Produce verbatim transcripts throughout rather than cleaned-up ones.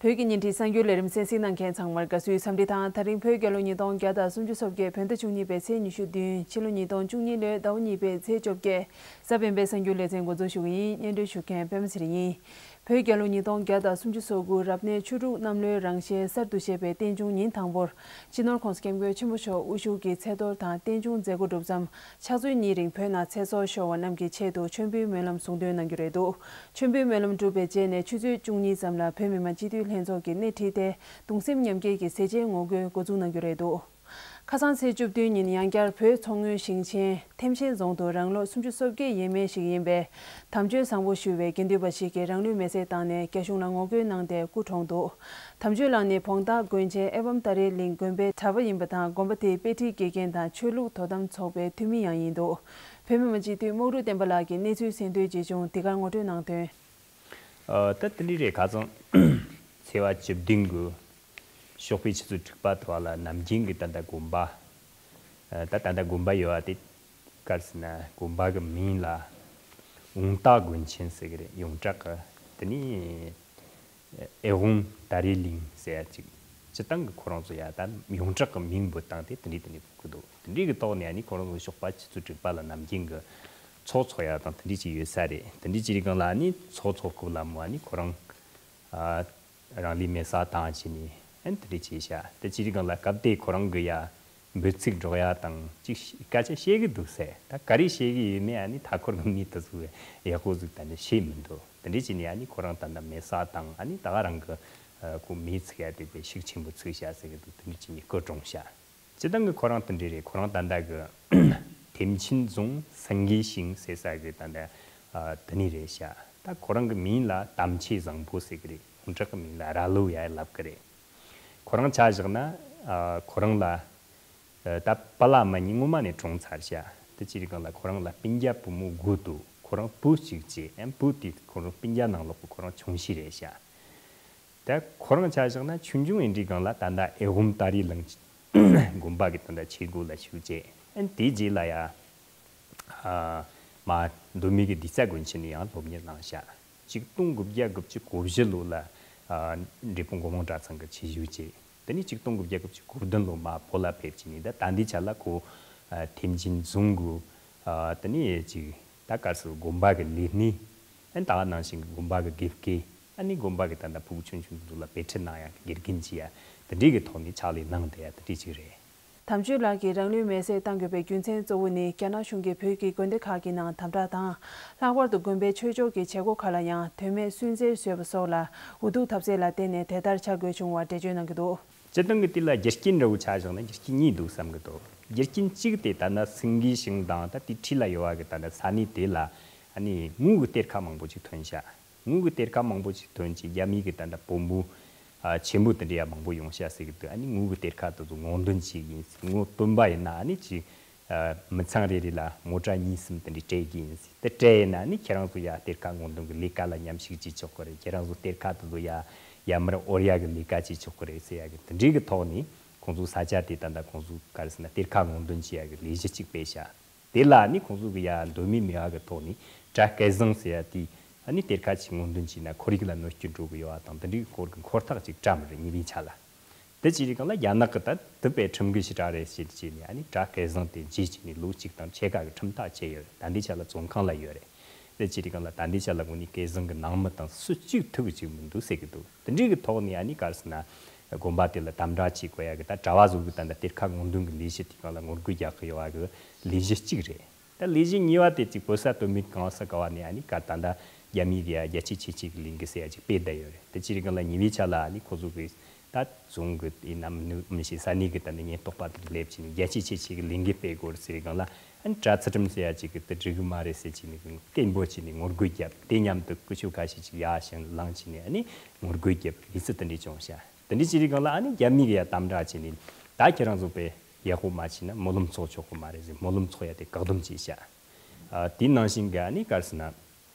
བོད་ཀྱི་བརྙན་འཕྲིན་གསར་འགྱུར་ལས་རིམ་གསན་གཟིགས་གནང་མཁན་ཚང་མར་དགའ་བསུའི་འཚམས་འདྲི་དང་། ད་རིང་བོད་རྒྱལ་ལོ་ཉིས་སྟོང་བརྒྱ་དང་སུམ་ཅུ་སོ་བརྒྱད་བོད་ཟླ་བཅུ་གཉིས་པའི་ཚེས་ཉི་ཤུ་བདུན། ཕྱི་ལོ་ཉིས་སྟོང་བཅུ་གཉིས་ལོའི་ཟླ་བ་གཉིས་པའི་ཚེས་བཅོ་བརྒྱད། གཟའ་སྤེན་པའི་གསར་འགྱུར་ལེ་ཚན་འགོ་འཛུགས་ཞུ་གི་ཡིན། སྙན་སྒྲོན་ཞུ་མཁན་པད་མ་ཚེ་རིང་ཡིན། བོད་རྒྱལ་ལོ་ཉིས་སྟོང་བརྒྱ་དང་སུམ་ཅུ་སོ་དགུ་རབ་གནས་ཆུ་འབྲུག་གནམ་ལོའི་རང་བཞིན་གསར་དུ་བཞད་པའི་རྟེན་འབྱུང་ཉིན་དང་པོར། སྤྱི་ནོར་༸གོང་ས་༸སྐྱབས་མགོན་ཆེན་པོ་མཆོག་དབུ་བཞུགས་ཀྱིས་ཚེས་གཏོར་དང་རྟེན་འབྱུང་མཛད་སྒོ་གྲུབ་མཚམས། ཕྱག་ཚོད་གཉིས་རིང་བོད་ནང་ཚེ་སྲོག་ཤོར་བ་རྣམས་ཀྱི་ཆེད་དུ་མཆོད་འབུལ་སྨོན་ལམ་གསུང་འདོན་གནང་རྒྱུ་རེད་འདུག་མཆོད་འབུལ་སྨོན་ལམ་གྲུབ་པའི་རྗེས་ནས་ཆུ་ཚོད་བཅུ་གཉིས་ཙམ་ལ་བོད་མི་མང་སྤྱི་འཐུས་ལྷན་ཚོགས་ཀྱིས་སྣེ་ཁྲིད་དེ། གདུང་སེམས་མཉམ་སྐྱེད་ཀྱི་ཟས་བཅད་ངོ་རྒོལ་འགོ་འཛུགས་གནང་རྒྱུ་རེད་འདུག་ཁ་སང་ཚེས་བཅུ་བདུན་ཉིན་ཡང་བསྐྱར་བོད་མཚོ་སྔོན་ཞིང་ཆེན་ཐེམ་ཆེན་རྫོང་དུ་རང་ལོ་སུམ་ཅུ་སོ་བརྒྱད་ཡས་མས་ཤིག་ཡིན་པའི་དམ་ཆོས་བཟང་པོ་ཞུ་བའི་དགེ་འདུན་པ་ཞིག་གིས་རང་ལུས་མེར་སྲེག་བཏང་ནས་རྒྱ་གཞུང་ལ་ངོ་རྒོལ་གནང་སྟེ་སྐུ་གྲོངས་འདུག་དམ་ཆོས་ལགས་ནི་བོང་སྟག་དགོན་ཆེན་ཨེ་བམ་ཏཱ་རེ་གླིང་དགོན་པའི་གྲྭ་པ་ཡིན་པ་དང་། དགོན་པ་དེའི་དཔེ་ཁྲིད་དགེ་རྒན་དང་ཆོས་ལུགས་དོ་དམ་ཚོགས་པའི་འཐུས་མི་ཡང་ཡིན་འདུག་བོད་མི་མང་སྤྱི་འཐུས་རྨོག་རུ་བསྟན་པ་ལགས་ཀྱིས་གནས་ཚུལ་གསན་དོན་ཇི་བྱུང་འདི་གར་ངོ་སྤྲོད་གནང་དོན། ཨ། ད་དེ་འདྲ་རེད། ཁ་སང་ཚེས་པ་བཅུ་བདུན་གི་ཞོགས་པའི་ཆུ་ཚོད་དྲུག་པ་དུ་བ་ལ་ནམ་རྒྱུན་གྱི་ད་ལྟ་དགོན་པ། ཨ། ད་ད་ལྟ་དགོན་པ་ཡོད་པ་དེ་ག་རེ་ཟེར་ན། དགོན་པ་གི་མིང་ལ་བོང་སྟག་དགོན་ཆེན་ཟེར་གི་རེད། ཡོངས་གྲགས་ཀྱི། དེ་ནས་ཨེ་ཝང་ཏཱ་རེ་གླིང་ཟེར་ཡ་ཅིག་སྤྱིར་བཏང་གི་ཁོ་རང་ཚོ་ཡ་ད་ཡོངས་གྲགས་ཀྱི་མིང་འབོད་སྟངས་དེ་དེ་འདྲས་དེ་འདྲས་འབོད་ཀྱི་འདུག་དེ་འདྲས་ཀྱི་ཐོག་ནས་ཨ་ནི་ཁོ་རང་ཚོ་ཞོགས་པ་ཆུ་ཚོད་དྲུག་པ་ལ་ནམ་རྒྱུན་གྱི་ཚོགས་འཚོགས་ཡ་དང་དེ་འདྲས་ཅིག་ཡོད་ས་རེད། དེ་འདྲས་ཅིག་རིང་ལ་ཨ་ནི་ཚོགས་འཚོགས་སྐབས་ལ་མོ་ཨ་ནི་ཁོ་རང་། ཨ། རང་ལུས་མེ་སྲེག་བཏང་བྱས་ནས་ཨ་ནི་དེ་འདྲས་བྱས་ཤག་དེ་ཅིག་རིང་ལ་སྐབས་དེ་ཁོ་རང་གི་ཡ་འབོད་ཚིག་སྒྲོག་ཡ་དང་ཅིག་སྐད་ཆ་བཤད་གི་འདུག་ཟེར། ད་ག་རེ་བཤད་གི་ཡོད་མེད་ཨ་ནི་མཐའ་འཁོར་གི་མི་དེ་ཚོ་ཡག་པོ་ཟིག་ད་ནི་ཤེས་མི་འདུག་དེ་འདྲས་བྱས་ནས་ཨ་ནི་ཁོ་རང་ད་ལྟ་མེ་སྲེག་བཏང་། ཨ་ནི་ད་ག་རང་གི་ཨ་ཁོ་མེ་ཚིག་ཡ་དེ་དཔེ་ཤུགས་ཆེན་པོ་ཚིག་ཤག་ཟེར་གི་འདུག་དེ་འདྲས་བྱས་ནས་སྐུ་གྲོངས་ཤག་སྤྱིར་བཏང་གི་ཁོ་རང་དེ་འདྲས་རེད། ཁོ་རང་ད་ལྟ་གི་ཐེམ་ཆེན་རྫོང་སེང་གེ་ཞིང་ཟེར་ས་གི་ད་ལྟ་ཨ་དེ་ནས་རེད་ཤག་ད་ཁོ་རང་གི་མིང་ལ་དམ་ཆོས་བཟང་པོ་ཟེར་གི་རེད། ཡོངས་གྲགས་གི་མིང་ལ་རྭ་ལོ་ཡ་ལབ་གི་རེད། ཁོ་རང་ཆ་བཞག་ན་ཨ་ཁོ་རང་ལ་ཨ་ད་པཱ་ལགས་མ་གཉིས་སྔོན་མ་ནས་གྲོངས་ཚར་ཤག་དེ་ཅི་རིགས་སྒང་ལ་ཁོ་རང་ལ་སྤུན་ཀྱག་བུ་མོ་དགུ་འདུག་ཁོ་རང་བུ་གཅིག་བྱས། ཨ་བུ་དེ་ཁོ་རང་སྤུན་ཀྱག་ནང་ལོགས་གི་ཁོ་རང་ཆུང་ཤོས་རེད་ཤག་ད་ཁོ་རང་ཆ་བཞག་ན་ཆུང་ཆུང་ཡིན་དུས་སྒང་ལ་ད་ལྟ་ཨེ་ཝམ་ཏཱ་རེ་གླིང་དགོན་པ་གི་ད་ལྟ་ཆས་གོས་ལ་ཞུགས་བྱས། ཨ་ནི་དེའི་རྗེས་ལ་ཡ་ཨ་མ་མདོ་སྨད་ཀྱི་དིག་རྩ་དགོན་ཆེན་ནས་ཡང་སློབ་གཉེར་གནང་ཤག་ཆིག་སྟོང་དགུ་བརྒྱ་དགུ་བཅུ་གོ་བཞི་ལོ་ལ་ཨ་འབྲས་སྤུངས་སྒོ་མང་གྲྭ་ཚང་གི་ཆོས་ཞུགས་བྱས། དེ་ནས་ཆིག་སྟོང་དགུ་བརྒྱ་དགུ་བཅུ་གོ་བདུན་ལོ་མར་བོད་ལ་ཕེབས་བྱས་ནས་ད་ད་ལྟའི་ཆ་ལ་ཁོ་ཨ་ཐེམ་ཆེན་རྫོང་གི་ཨ་དེ་ནས་ཅིག་ད་ག་རེ་ཟེར་དགོན་པ་གི་ལས་སྣེ། ཨ་ནི་ད་ག་ནང་བཞིན་གྱི་དགོན་པ་གི་དགེ་བསྐོས། ཨ་ནི་དགོན་པ་གི་ད་ལྟ་ཕྲུ་གུ་ཆུང་ཆུང་ཚོ་ལ་དཔེ་ཁྲིད་གནང་ཡག་གི་དགེ་རྒན་བྱེད་ཡ་དེ་འདྲའི་གི་ཐོག་ནས་ཕྱག་ལས་གནང་བསྡད་ཡ་དེ་འདྲའི་ཅིག་རེད། དམ་ཆོས་ལགས་ཀྱིས་རང་ལུས་མེར་སྲེག་བཏང་དགོས་པའི་རྒྱུ་མཚན་གཙོ་བོ་ནི་རྒྱ་ནག་གཞུང་གིས་བོད་ཀྱི་དགོན་སྡེ་ཁག་གི་ནང་དམ་དྲག་དང་། ལྷག་པར་དུ་དགོན་པའི་ཆོས་ཕྱོགས་ཀྱི་བྱེད་སྒོ་ཁག་ལ་ཡང་དོན་མེད་སུན་གཙེར་བཟོས་པ་སོགས་ལ་འུ་ཐུག་ཐབས་ཟད་ལ་བརྟེན་ནས་དེ་ལྟར་བྱ་དགོས་བྱུང་བ་འགྲེལ་བརྗོད་གནང་གི་འདུག་སྤྱིར་བཏང་གི་དེ་ལ་རྒྱུ་རྐྱེན་འདྲ་བོ་ཆ་བཞག་ན་རྒྱུ་རྐྱེན་གཉིས་འདུག་བསམ་གི་འདུག་རྒྱུ་རྐྱེན་གཅིག་དེ་ད་ལྟ་སེང་གེ་ཞིང་དང་ད་དེའི་འཁྲིས་ལ་ཡོད་པ་གི་ད་ལྟ་ས་གནས་དེ་ལ་ཨ་ནི་དངུལ་གི་གཏེར་ཁ་མང་པོ་ཅིག་ཐོན་ཤག་དངུལ་གི་གཏེར་ཁ་མང་པོ་ཅིག་ཐོན་བྱས། རྒྱ་མི་གི་ད་ལྟ་བོན་པོ་ཨ་ཆེན་པོ་དེ་འདྲ་ཡ་མང་པོ་ཡོང་ཤག་ཟེར་གི་འདུག་ཨ་ནི་དངུལ་གི་གཏེར་ཁ་དེ་ཚོ་སྔོག་འདོན་བྱེད་ཀྱི་ཡིན་ཟེར། དངུལ་བཏོན་པ་ཡིན་ན་ཨ་ནི་ཅིག་ཨ་མི་ཚང་རེ་རེ་ལ་མོ་ཊ་གཉིས་གསུམ་དེ་འདྲ་སྤྲད་ཀྱི་ཡིན་ཟེར། དེ་སྤྲད་ཡིན་ན་ཨ་ནི་ཁྱེད་རང་ཚོ་ཡ་གཏེར་ཁ་སྔོག་འདོན་གི་ལས་ཀ་ལ་མཉམ་ཞུགས་བྱེད་ཆོག་གི་རེད། ཁྱེད་རང་ཚོ་གཏེར་ཁ་དེ་ཚོ་ཡ་ཡ་མར་དབོར་ཡ་གི་ལས་ཀ་བྱེད་ཆོག་གི་རེད་ཟེར་ཡ་གི་དེ་འདྲའི་གི་ཐོག་ནས་ཁོང་ཚོ་ས་ཆ་དེ་ད་ལྟ་ཁོང་ཚོ་ག་རེ་ཟེར་ན་གཏེར་ཁ་སྔོག་འདོན་བྱེད་ཡ་གི་ལས་གཞི་གཅིག་སྤེལ་ཤག་དེ་ལ་ནི་ཁོང་ཚོ་གི་ཡ་འདོད་མོས་མེད་པ་གི་ཐོག་ནས་གྲྭ་སྐལ་བཟང་ཟེར་ཡ་དེ་ཨ་ནི་གཏེར་ཁ་ཅིག་སྔོག་འདོན་བྱས་ན་ཁོར་ཡུག་ལ་གནོད་སྐྱོན་འགྲོ་གི་ཡོད་པ་དང་། དེ་འདྲའི་སྐོར་གི་འཁོར་ཐག་ཅིག་བཀྲམ་རེད། ཉིན་རེའི་ཆ་ལ། དེ་ཅི་རིགས་སྒང་ལ་རྒྱ་ནག་གི་ད་དེ་དཔེ་ཁྲིམས་གི་ཞིབ་ཕྲ་རེད་ཟེར་བྱས་ནས་ཨ་ནི་གྲྭ་སྐལ་བཟང་དེ་འཇུས་བྱས་ནས་ལོ་གཅིག་དང་ཕྱེད་ཀ་གི་ཁྲིམས་ཐག་བཅད་ཡོད་རེད། ད་ལྟའི་ཆ་ལ་བཙོན་ཁང་ལ་ཡོད་རེད། དེ་ཅི་རིགས་སྒང་ལ་ད་ལྟའི་ཆ་ལ་དངོས་གནས་སྐལ་བཟང་གི་ནང་མི་དང་སུ་གཅིག་ཐུག་གི་ཅིག་མི་འདུག་ཟེར་གི་འདུག་དེ་འདྲའི་གི་ཐོག་ནས་ཨ་ནི་ག་རེ་ཟེར་ན་དགོན་པ་དེ་ལ་དམ་དྲག་བྱེད་དགོས་ཡ་གི་ད་གྲྭ་བ་ཚོ་གི་ད་ལྟ་གཏེར་ཁ་སྔོག་འདོན་གི་ལས་གཞི་དེ་སྒང་ལ་ངོ་རྒོལ་རྒྱག་གི་ཡོད་པ་གི་ལས་གཞི་གཅིག་རེད། ད་ལས་གཞི་གཉིས་པ་དེ་ཅིག་བོད་ས་དོན་མེད་གང་ས་ག་བ་ནས་ཨ་ནི་ག་ད་ལྟ་རྒྱ་མི་གི་ཡ་རྒྱ་ཆེ་ཆེ་ཆེ་གི་ལས་འགུལ་ཟེར་ཡ་ཅིག་སྤེལ་བསྡད་ཡོད་རེད། དེ་ཅི་རིགས་སྒང་ལ་ཉིན་རེའི་ཆ་ལ་ཨ་ནི་ཁོ་ཚོ་གི་ད་རྫོང་གི་ཡིན་ནམ་མི་ཤེས་ས་གནས་གི་ད་ནི་ཉེན་རྟོག་པ་དེ་སླེབས་བྱས་ནས་རྒྱ་ཆེ་ཆེ་ཆེ་གི་ལས་འགུལ་སྤེལ་དགོས་རེད་ཟེར་རིགས་སྒང་ལ། ཨ་ནི་གྲྭ་ཚུལ་ཁྲིམས་ཟེར་ཡ་ཅིག་གི་དེ་འགྲིག་གི་མ་རེད་ཟེར་བྱས་ནས་སྐད་འབོད་བྱས་ནས་ངོ་རྒོལ་བརྒྱབ། དེ་མཉམ་དུ་སྐུ་ཞབས་ཁ་ཤས་ཅིག་ཡར་ཕྱིན་ལངས་བྱས་ནས་ཨ་ནི་ངོ་རྒོལ་བརྒྱབ། གནས་ཚུལ་དེ་འདྲས་བྱུང་ཤག་དེ་འདྲས་བྱས་རིགས་སྒང་ལ་ཨ་ནི་རྒྱ་མི་གི་ཡ་དམ་དྲག་བྱས་ནས་ད་ཁྱེད་རང་ཚོ་དཔེ་ཡག་པོ་མ་བྱས་ན་སྨོན་ལམ་འཚོགས་ཆོག་གི་མ་རེད་ཟེར། སྨོན་ལམ་འཚོགས་ཡ་དེ་བཀག་སྡོམ་བྱས་ཤག་ཨ་དེ་ནང་བཞིན་གི་ཨ་ནི་ག་རེ་ཟེར་ན།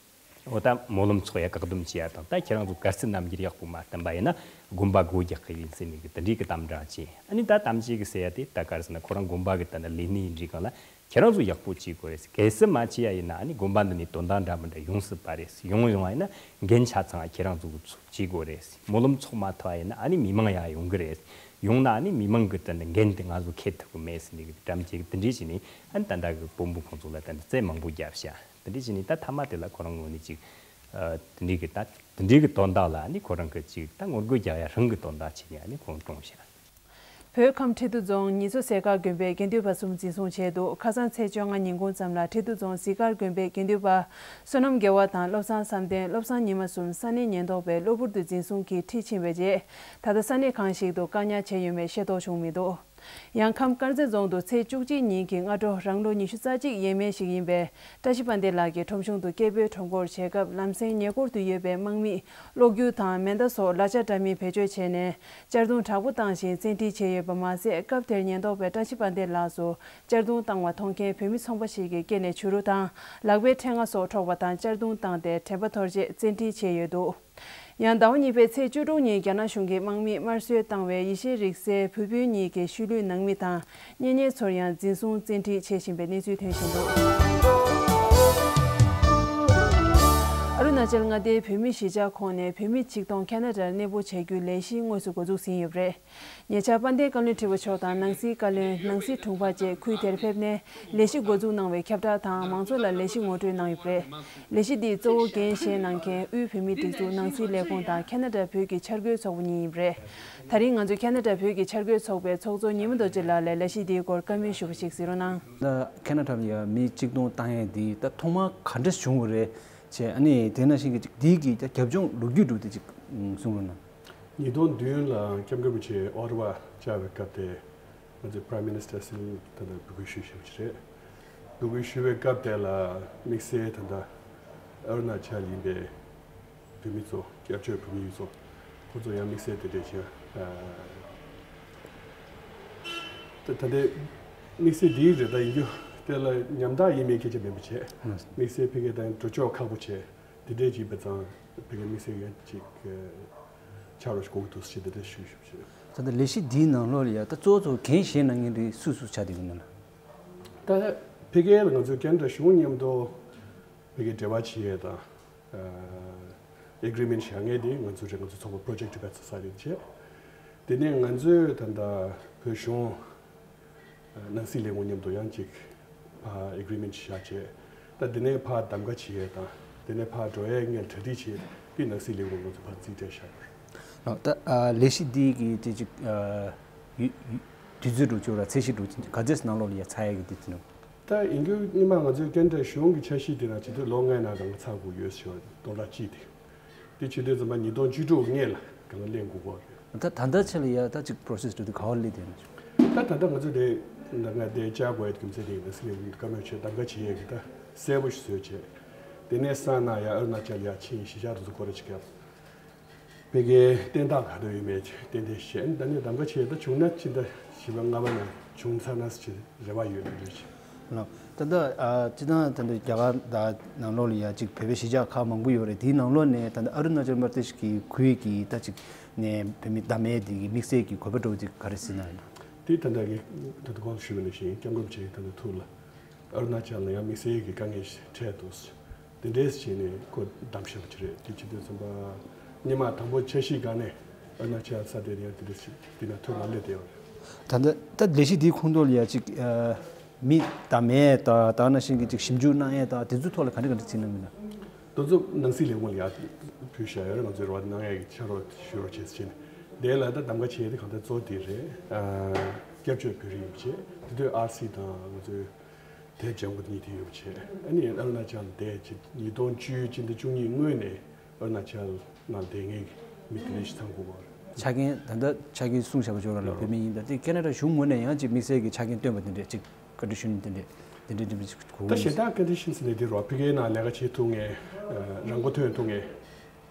འོ་ད་སྨོན་ལམ་ཚོགས་ཡ་བཀག་སྡོམ་བྱེད་ཡ་དང་། ད་ཁྱེད་རང་ཚོ་གལ་སྲིད་རྣམ་འགྱུར་ཡག་པོ་མ་བསྟན་པ་ཡིན་ན་དགོན་པ་སྒོ་རྒྱག་གི་ཡིན་ཟེར་ནས་གི་དེ་འདྲའི་གི་དམ་དྲག་བྱས། ཨ་ནི་ད་དམ་བཅས་གི་ཟེར་ཡ་དེ་ད་ག་རེ་ཟེར་ན་ཁོ་རང་དགོན་པ་གི་ད་ནི་ལས་སྣེ་ཡིན་འདྲ་གང་ལ་ཁྱེད་རང་ཚོ་ཡག་པོ་བྱེད་དགོས་རེད། གལ་སྲིད་མ་བྱས་ཡ་ཡིན་ན་ཨ་ནི་དགོན་པ་འདི་ནས་དོན་དག་འདྲ་མི་འདྲ་ཡོང་སྲིད་པ་རེད། ཡོང་ཡོང་བ་ཡིན་ན་འགན་ཆ་ཚང་ཁྱེད་རང་ཚོ་གི་ཚོ་བྱེད་དགོས་རེད། སྨོན་ལམ་ཚོགས་མ་ཐུབ་པ་ཡིན་ན་ཨ་ནི་མི་མང་ཡང་ཡོང་གི་རེད། ཡོང་ན་ཨ་ནི་མི་མང་གི་དེ་འདྲ་འགན་དེ་ང་ཚོ་འཁྱེར་ཐུབ་གི་མེད་ཟེར་ནས་གི་དམ་བཅས་གི་དེ་འདྲས་བྱས་ནས་ཨ་ནི་ད་ལྟ་གི་དཔོན་པོ་ཁོང་ཚོ་ལ་ད་ནི་རྩོད་མང་པོ་བརྒྱབ་ཤག་དེ་འདྲས་བྱས་ནས་ད་མཐའ་མ་དེ་ལ་ཁོ་རང་ངོས་ནས་ཅིག་ཨ་དེ་འདྲས་གི་ད་དེ་འདྲས་གི་དོན་དག་ལ་ཨ་ནི་ཁོ་རང་གི་ཅིག་ད་ངོ་རྒོལ་རྒྱག་ཡ་རང་གི་དོན་དག་བྱས་ནས་ཨ་ནི་ཁོང་བཀྲོངས་ཤག་བོད་ཁམས་ཁྲི་འདུ་རྫོང་ཉེ་མཚོ་ཟས་དཀར་དགོན་པའི་དགེ་འདུན་པ་གསུམ་འཛིན་བཟུང་བྱས་འདུག་ཁ་སང་ཚེས་བཅོ་ལྔ་ཉིན་གུང་ཙམ་ལ་ཁྲི་འདུ་རྫོང་ཟས་དཀར་དགོན་པའི་དགེ་འདུན་པ་བསོད་ནམས་རྒྱལ་བ་དང་བློ་བཟང་བསམ་གཏན། བློ་བཟང་ཉི་མ་གསུམ་ས་གནས་ཉེན་རྟོག་པས་གློ་བུར་དུ་འཛིན་བཟུང་གིས་ཁྲིད་ཕྱིན་པའི་རྗེས། ད་ལྟ་ས་གནས་གང་ཞིག་ཏུ་བཀག་ཉར་བྱས་ཡོད་མེད་ཤེས་རྟོགས་བྱུང་མི་འདུག་ཡང་ཁམས་དཀར་མཛེས་རྫོང་དུ་ཚེས་བཅུ་གཅིག་ཉིན་གྱི་སྔ་དྲོ་རང་ལོ་ཉི་ཤུ་རྩ་གཅིག་ཡས་མས་ཤིག་ཡིན་པའི་བཀྲ་ཤིས་དཔལ་ལྡན་ལགས་ཀྱི་ཁྲོམ་གཞུང་དུ་སྐད་འབོད་ཁྲོམ་སྐོར་བྱེད་སྐབས་ལམ་སེང་ཉེ་འཁོར་དུ་ཡོད་པའི་དམག་མིས་གློག་རྒྱུ་དང་མེ་མདའ་སོགས་ལག་ཆ་འདྲ་མིན་བེད་སྤྱོད་བྱས་ནས་གཅར་རྡུང་དྲག་པོ་བཏང་ཞིང་བཙན་ཁྲིད་བྱས་ཡོད་པ་མ་ཟད། སྐབས་དེར་ཉེན་རྟོག་པས་བཀྲ་ཤིས་དཔལ་ལྡན་ལགས་སུ་གཅར་རྡུང་བཏང་བ་མཐོང་མཁན་བོད་མི་ཚོང་པ་ཞིག་གི་སྐེ་ནས་བྱུ་རུ་དང་ལག་པའི་ཕྲེང་བ་སོགས་འཕྲོག་པ་དང་གཅར་རྡུང་བཏང་སྟེ་དྲན་པ་འཐོར་རྗེས་བཙན་ཁྲིད་བྱས་ཡོད་འདུག་ཡང་ཟླ་བ་གཉིས་པའི་ཚེས་བཅུ་དྲུག་ཉིན་རྒྱ་ནག་གཞུང་གིས་དམག་མིས་དམར་གསོད་བཏང་བའི་ཡེ་ཤེས་རིག་རྩལ་བུ་སྤུན་གཉིས་ཀྱི་ཤུལ་ལུས་ནང་མི་དང་གཉེན་ཉེ་ཚོར་ཡང་འཛིན་བཟུང་བཙན་ཁྲིད་བྱེད་བཞིན་པའི་གནས་ཚུལ་ཐོན་བཞིན་འདུག་ཨ་རུ་ན་ཅལ་མངའ་སྡེའི་བོད་མི་གཞིས་ཆགས་ཁོངས་ནས་བོད་མི་ཆིག་སྟོང་ཁ་ན་ཌར་གནས་སྤོ་བྱ་རྒྱུའི་ལས་གཞི་དངོས་སུ་འགོ་འཛུགས་ཟིན་ཡོད་པ་རེད། ཉེ་ཆར་དཔལ་ལྡན་བཀའ་བློན་ཁྲི་པ་མཆོག་དང་ནང་སྲིད་བཀའ་བློན། ནང་སྲིད་དྲུང་པ་བཅས་ཁུལ་དེར་ཕེབས་ནས་ལས་གཞི་འགོ་འཛུགས་གནང་བའི་ཁྱབ་བསྒྲགས་དང་མང་ཚོགས་ལ་ལས་གཞི་ངོ་སྤྲོད་གནང་ཡོད་པ་རེད། ལས་གཞི་འདིའི་གཙོ་བོ་འགན་བཞེས་གནང་མཁན་དབུས་བོད་མིའི་སྒྲིག་འཛུགས་ནང་སྲིད་ལས་ཁུངས་དང་ཁ་ན་ཌ་བོད་ཀྱི་འཆར་འགོད་ཚོགས་པ་གཉིས་ཡིན་པ་རེད། ད་རིང་ང་ཚོས་ཁ་ན་ཌ་བོད་ཀྱི་འཆར་འགོད་ཚོགས་པའི་ཚོགས་གཙོ་ཉི་མ་རྡོ་རྗེ་ལགས་ལ་ལས་གཞི་འདིའི་སྐོར་བཀའ་མོལ་ཞུ་བ་ཞིག་གཟིགས་རོགས་གནང་། ད་ཁ་ན་ཌ་ལ་ཡ་མི་གཅིག་སྟོང་བཏང་ཡས་འདི་ད་ཐོག་མར་ག་འདྲ་བྱུང་བ་རེད། བྱས་ཨ་ནི་དེ་ནང་བཞིན་གྱི་ཅིག་འདི་གི་རྒྱབ་ལྗོངས་ལོ་རྒྱུས་འདྲ་བོ་དེ་ཅིག་གསུང་རོགས་གནང་། ཉིས་སྟོང་བདུན་ལ་སྐྱབས་མགོན་རིན་པོ་ཆེ་ཨོ་ཊ་ཝ་བཅར་བའི་སྐབས་དེ་ང་ཚོའི་Prime Minister་སྲིད་བློན་ད་ལྟ་འབོད་སྐུལ་ཞུས་ཞུས་པ་ཞིག་རེད། འབོད་སྐུལ་ཞུ་བའི་སྐབས་དེ་ལ་དམིགས་བསལ་ད་ལྟ་ཨ་རུ་ན་ཅལ་ཡིན་པའི་བོད་མི་ཚོ་སྐྱབས་བཅོལ་བོད་མི་ཡོད་ཚོ་ཁོ་ཚོ་ཡང་དམིགས་བསལ་དེ་འདྲས་བྱས། ད་ད་ལྟའི་དམིགས་བསལ་འདིའི་རེ་ད་ཡིན་རྒྱུ་དེ་ལ་ཉམ་ཐག་ཡིན་མིན་སྐད་ཆ་མིན་པ་བྱས། དམིགས་བསལ་ཕ་གི་དང་འགྲོ་ཕྱོགས་ཁག་པོ་བྱས། དེ་འདྲས་ཅིག་བྱས་ཙང་ཕ་གི་དམིགས་བསལ་ཡང་ཅིག་ཆགས་རོགས་ཞིག་དགོས་ཀྱི་འདུག་ཞེས་དེ་འདྲས་ཞུ་ཞུ་ཞུ། ད་ལྟ་ལས་གཞི་འདིའི་ནང་ལོགས་ལ་ཡ་ད་གཙོ་བོ་གཙོ་བོ་འགན་བཞེས་གནང་མཁན་དེ་སུ་སུ་ཆགས་བསྡད་ཡོད་ན། ད་ཕ་གི་ལ་ང་ཚོའི་ཁ་ན་ཌ་གཞུང་མཉམ་དུ་ཕ་གི་འབྲེལ་བ་བྱེད་ཡས་དང་ཨེ་གི་རི་མེན་ཊི་བཞག་མཁན་དེ་ང་ཚོ་རེད། ང་ཚོ་ཚོགས་པ་Project Tibet Society་བྱས། དེ་ནས་ང་ཚོས་ད་ལྟ་བོད་གཞུང་ནང་སྲིད་ལས་ཁུངས་མཉམ་དུ་ཡང་ཅིག་ཕར་ཨེ་གི་རི་མེན་ཊི་བཞག་བྱས། ད་དེ་ནས་ཕར་གདམ་ག་བྱེད་ཡས་དང་དེ་ནས་ཕར་འགྲོ་ཡས་སྔོན་གྲ་སྒྲིག་བྱེད་དེ་ནང་སྲིད་ལས་ཁུངས་ང་ཚོ་ཕར་རྩིས་སྤྲད་བཞག་པ་རེད། ད་ལས་གཞི་འདི་གི་དེ་ཅིག་ཡུ་ཡུ་དུས་ཚོད་འགྲོ་ཆོག་ར་ཚད་གཞི་འགྲོ་ག་ཚོད་ནང་ལོགས་ལ་ཡ་ཚར་ཡ་གི་དེ་ཚོ་ནང་། ད་ཡིན་རྒྱུ་སྔོན་མ་ང་ཚོའི་ཁ་ན་ཌ་གཞུང་གི་འཆར་གཞི་དེ་ནང་བྱེད་དུས་ལོ་ལྔའི་ནང་རང་ཚར་དགོས་ཡོད་ཞེས་པ་སྟོང་ཕྲག་གཅིག་དེ། དེ་བྱེད་དུས་ཙམ་པ་ཉིས་སྟོང་བཅུ་དྲུག་སྔོན་ལ་གང་ལེན་དགོས་ཀྱི་རེད། ད་ད་ལྟ་ཆ་ལ་ཡ་ད་ཅིག་process་འགྲོ་དུས་ག་པར་སླེབས་བསྡད་ན། ད་ད་ལྟ་ང་ཚོ་དེ་ད་ང་དེ་བཅར་དགོས་ཡ་རྒྱུ་མཚན་དེ་ཡིན་ན་སྲིད་ལས་ཁུངས་བཀའ་མོལ་བྱས་གདམ་ག་བྱེད་ཡས་ཀྱི་ད་གསལ་པོ་ཞིག་བཟོས་བྱས། དེ་ནས་སང་ན་ཡ་ཨ་རུ་ན་ཅལ་ཡ་ཕྱིན། གཞིས་ཆགས་དེ་ཚོ་སྐོར་ར་ཅིག་བརྒྱབ། ཕ་གིའི་བསྟན་བདག་ག་འདྲ་ཡོད་མེད་ཏན་ཏན་བཤད། ད་ནི་གདམ་ག་བྱས་ད་བྱུང་ན་ཕྱི་ཟླ་བཞི་པ་ལྔ་པ་ནང་བྱུང་ཚར་ན་ཟེར་རེ་བ་ཡོད་རེད་ཅེས། ལགས། ད་ལྟ་ཨ་སྤྱིར་བཏང་ད་ལྟ་རྒྱ་གར་ད་ནང་ལོགས་ལ་ཡ་གཅིག་བོད་པའི་གཞིས་ཆགས་ཁག་མང་པོ་ཡོད་རེད། དེའི་ནང་ལོགས་ནས་ད་ལྟ་ཨ་རུ་ན་ཅལ་པར་དེ་ཤི་གི་ཁུལ་གྱི་ད་གཅིག་ནས་བོད་མི་བདམས་ཡས་དེ་གི་དམིགས་བསལ་གྱི་དགོས་པ་འདྲ་བོ་དེ་ག་རེ་ཟིན་ན་ཡིན་ན། དེ་ད་ལྟ་ངས་ད་ལྟ་གོང་དུ་ཞུས་པ་ནང་བཞིན་སྐྱབས་མགོན་ཆེན་ད་ལྟ་ཐུགས་ལ། ཨ་རུ་ན་ཅལ་ལ་ཡང་དམིགས་བསལ་གྱི་དཀའ་ངལ་ཞིག་འཕྲད་འདུག་དེ་འདྲས་བྱས་ནས་ཁོ་བདམས་བཞག་པ་ཅིག་རེད། དེ་བྱེད་དུས་ཙམ་པ་སྔོན་མ་དང་པོ་འཆར་གཞི་སྒང་ནས་ཨ་རུ་ན་ཅལ་ས་དེ་ཡང་དེ་འདྲས་ཞིག་དེ་ན་ཐོན་མ་སླེབས་བསྡད་ཡོད་རེད། ད་ལྟ་ད་ལས་གཞི་འདིའི་ཁོངས་གཏོགས་ལ་ཡ་ཅིག་ཨ་མི་དང་མེད་ད་ད་ནང་བཞིན་གྱི་ཅིག་ཞིབ་འཇུག་གནང་ཡས་ད་དེ་ཚོའི་ཐོག་ལ་ག་འདྲ་ག་འདྲ་བྱེད་གནང་གི་ན། དེ་ཚོ་ནང་སྲིད་ལས་ཁུངས་ལ་ཡ་ཕུལ་བཞག་ཡོད་རེད། ང་ཚོས་རོགས་གནང་ཡས་ཀྱི་ཕྱག་རོགས་ཞུ་རོགས་བྱེད་ཟེར་བྱས་ནས་དེ་ལ་ད་གདམ་ག་བྱས་ཏེ་གང་ལྟར་གཙོ་བོ་དེ་རེད། ཨ་སྐྱབས་བཅོལ་བོད་རིགས་ཡིན་པ་བྱས་དེ་དུས་ཨར་སི་དང་ང་ཚོའི། དེབ་ལྗང་ཁུ་གཉིས་དེ་ཡོད་པ་བྱས། ཨ་ནི་ཨ་རུ་ན་ཅལ་དེ་ཅིག་ཉིས་སྟོང་བཅུ་སྤྱི་ཟླ་བཅུ་གཉིས་སྔོན་ནས་ཨ་རུ་ན་ཅལ་ནང་བསྡད་མཁན་གྱི་མི་དེ་འདྲ་ཞིག་ཚང་དགོས་པ་རེད། ཆ་རྐྱེན་ད་ལྟ་ཆ་རྐྱེན་གསུངས་བཞག་པ་ཅིག་ར་ལ་བོད་མི་ཡིན་ད་དེ་ཁ་ན་ཌ་གཞུང་ངོས་ནས་ཡང་ཅིག་དམིགས་བསལ་གྱི་ཆ་རྐྱེན་བཏོན་པ་དེ་འདྲས་ཅིག་ཀོན་ཌི་ཤན་དེ་འདྲས་དེ་འདྲས་འདྲ་མི་ཅིག་གོ་ད་གི་ཞེ་དྲག་ཀོན་ཌི་ཤན་ནི་དེ་རོ་ཕ་གིའི་ནང་ལས་ཀ་བྱེད་ཐུབ་མཁན། རང་མགོ་ཐོན་ཐུབ་མཁན།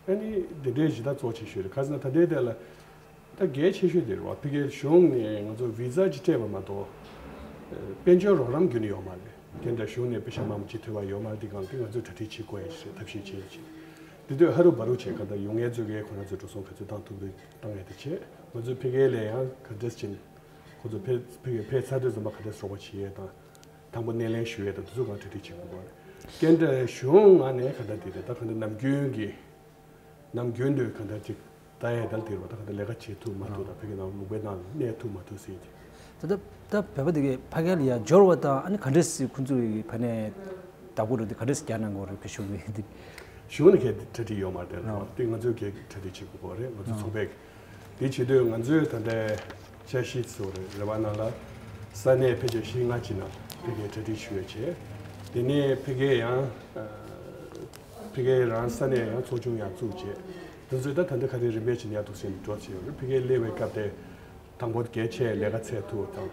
ཨ་ནི་འདི་འདྲའི་གཞི་བདག་གཙོ་ཆེ་ཤོས་རེད། ག་ཟེར་ན་ད་ལྟའི་དེ་ལ་ད་གལ་ཆེ་ཤོས་དེ་རེད་བ། ཕ་གིའི་གཞུང་ནས་ང་ཚོ་བི་ཟ་ཅིག་སྤྲད་པ་མ་གཏོགས་དཔལ་འབྱོར་རོགས་རམ་རྒྱུན་ནས་ཡོད་མ་རེད། ཀན་ཌ་གཞུང་ནས་པེ་ཤ་མང་པོ་ཅིག་ཐོབ་པ་ཡོད་མ་རེད། དེ་སྒང་དེ་ང་ཚོས་གྲ་སྒྲིག་བྱེད་དགོས་ཡ་ཞིག་རེད། ཐབས་ཤེས་བྱེད་ཡ་ཅིག་དེ་དུས་ཧ་རུ་བ་རུ་བྱས་གང་ལྟར་ཡོང་མཁན་ཚོས་གས་ཁོ་རང་ཚོས་འགྲོ་སོང་ག་ཚོད་བཏང་ཐུབ་རེད་བཏང་ཡ་དེ་བྱས། ང་ཚོས་ཕ་གི་ལ་ཡང་ག་འདྲས་བྱས་ཁོ་ཚོ་ཕེ་ཕ་གི་ཕེབས་ཚར་དུས་ཙམ་པ་ག་འདྲས་རོགས་པ་བྱེད་ཡས་དང་། དང་པོ་སྣེ་ལེན་ཞུ་ཡས་དང་དེ་ཚོ་གང་གྲ་སྒྲིག་བྱེད་དགོས་པ་རེད། ཀན་ཌ་གཞུང་ངོས་ནས་ག་འདྲ་དེ་རེད། ད་ག་འདྲ་ནམ་རྒྱུན་གྱི་ནམ་རྒྱུན་དུ་ག་འདྲ་ཅིག་ལྟ་ཡས་དང་དེ་རེད་པ། ད་ག་འདྲ་ལས་ཀ་བྱེད་ཐུབ་མ་ཐུབ་དང་ཕ་གི་ནང་ལུང་པའི་ནང་གནས་ཐུབ་མ་ཐུབ་ཟེར་ཡས་དེ། ད་ལྟ་ད་བོད་པ་དེ་གས་ཕ་གི་ལ་ཡ་འབྱོར་བ་དང་ཨ་ནི་ག་འདྲས་སེ་ཁོང་ཚོ་གི་ཕ་ནས་བདག་པོ་རེད་དེ་ག་འདྲས་སེ་རྒྱག་གནང་དགོས་རེད། ཕ་གཞུང་གི་དེ། གཞུང་ནས་གས་གྲ་སྒྲིག་ཡོད་མ་རེད། དེ་ང་ཚོས་གས་གྲ་སྒྲིག་བྱེད་དགོས་པ་རེད། ང་ཚོ་ཚོགས་པས། དེ་བྱེད་དུས་ང་ཚོས་ད་ལྟའི་འཆར་གཞི་ཚོ་རེ་རེ་བ་ནང་ལ་ས་གནས་ཕལ་ཆེར་བཞི་ལྔ་ཅིག་ནང་ཕ་གིའི་གྲ་སྒྲིག་ཞུ་ཡས་བྱས། དེ་ནས་ཕ་གིའི་ཡང་ཕ་གིའི་རང་ས་གནས་ཡང་ཚོགས་ཆུང་ཡང་བཙུགས་བྱས། དེ་ཚོས་ད་ད་ལྟ་ག་རེ་རིམ་པས་ཅིག་ཡར་ཐུག་སེམས་འགྲོ་བྱས་ཡོད་རེད། ཕ་གིའི་སླེབས་པའི་སྐབས་དེ་དང་པོ་གལ་ཆེ་ལས་ཀ་ཚད་ཐུབ་དང་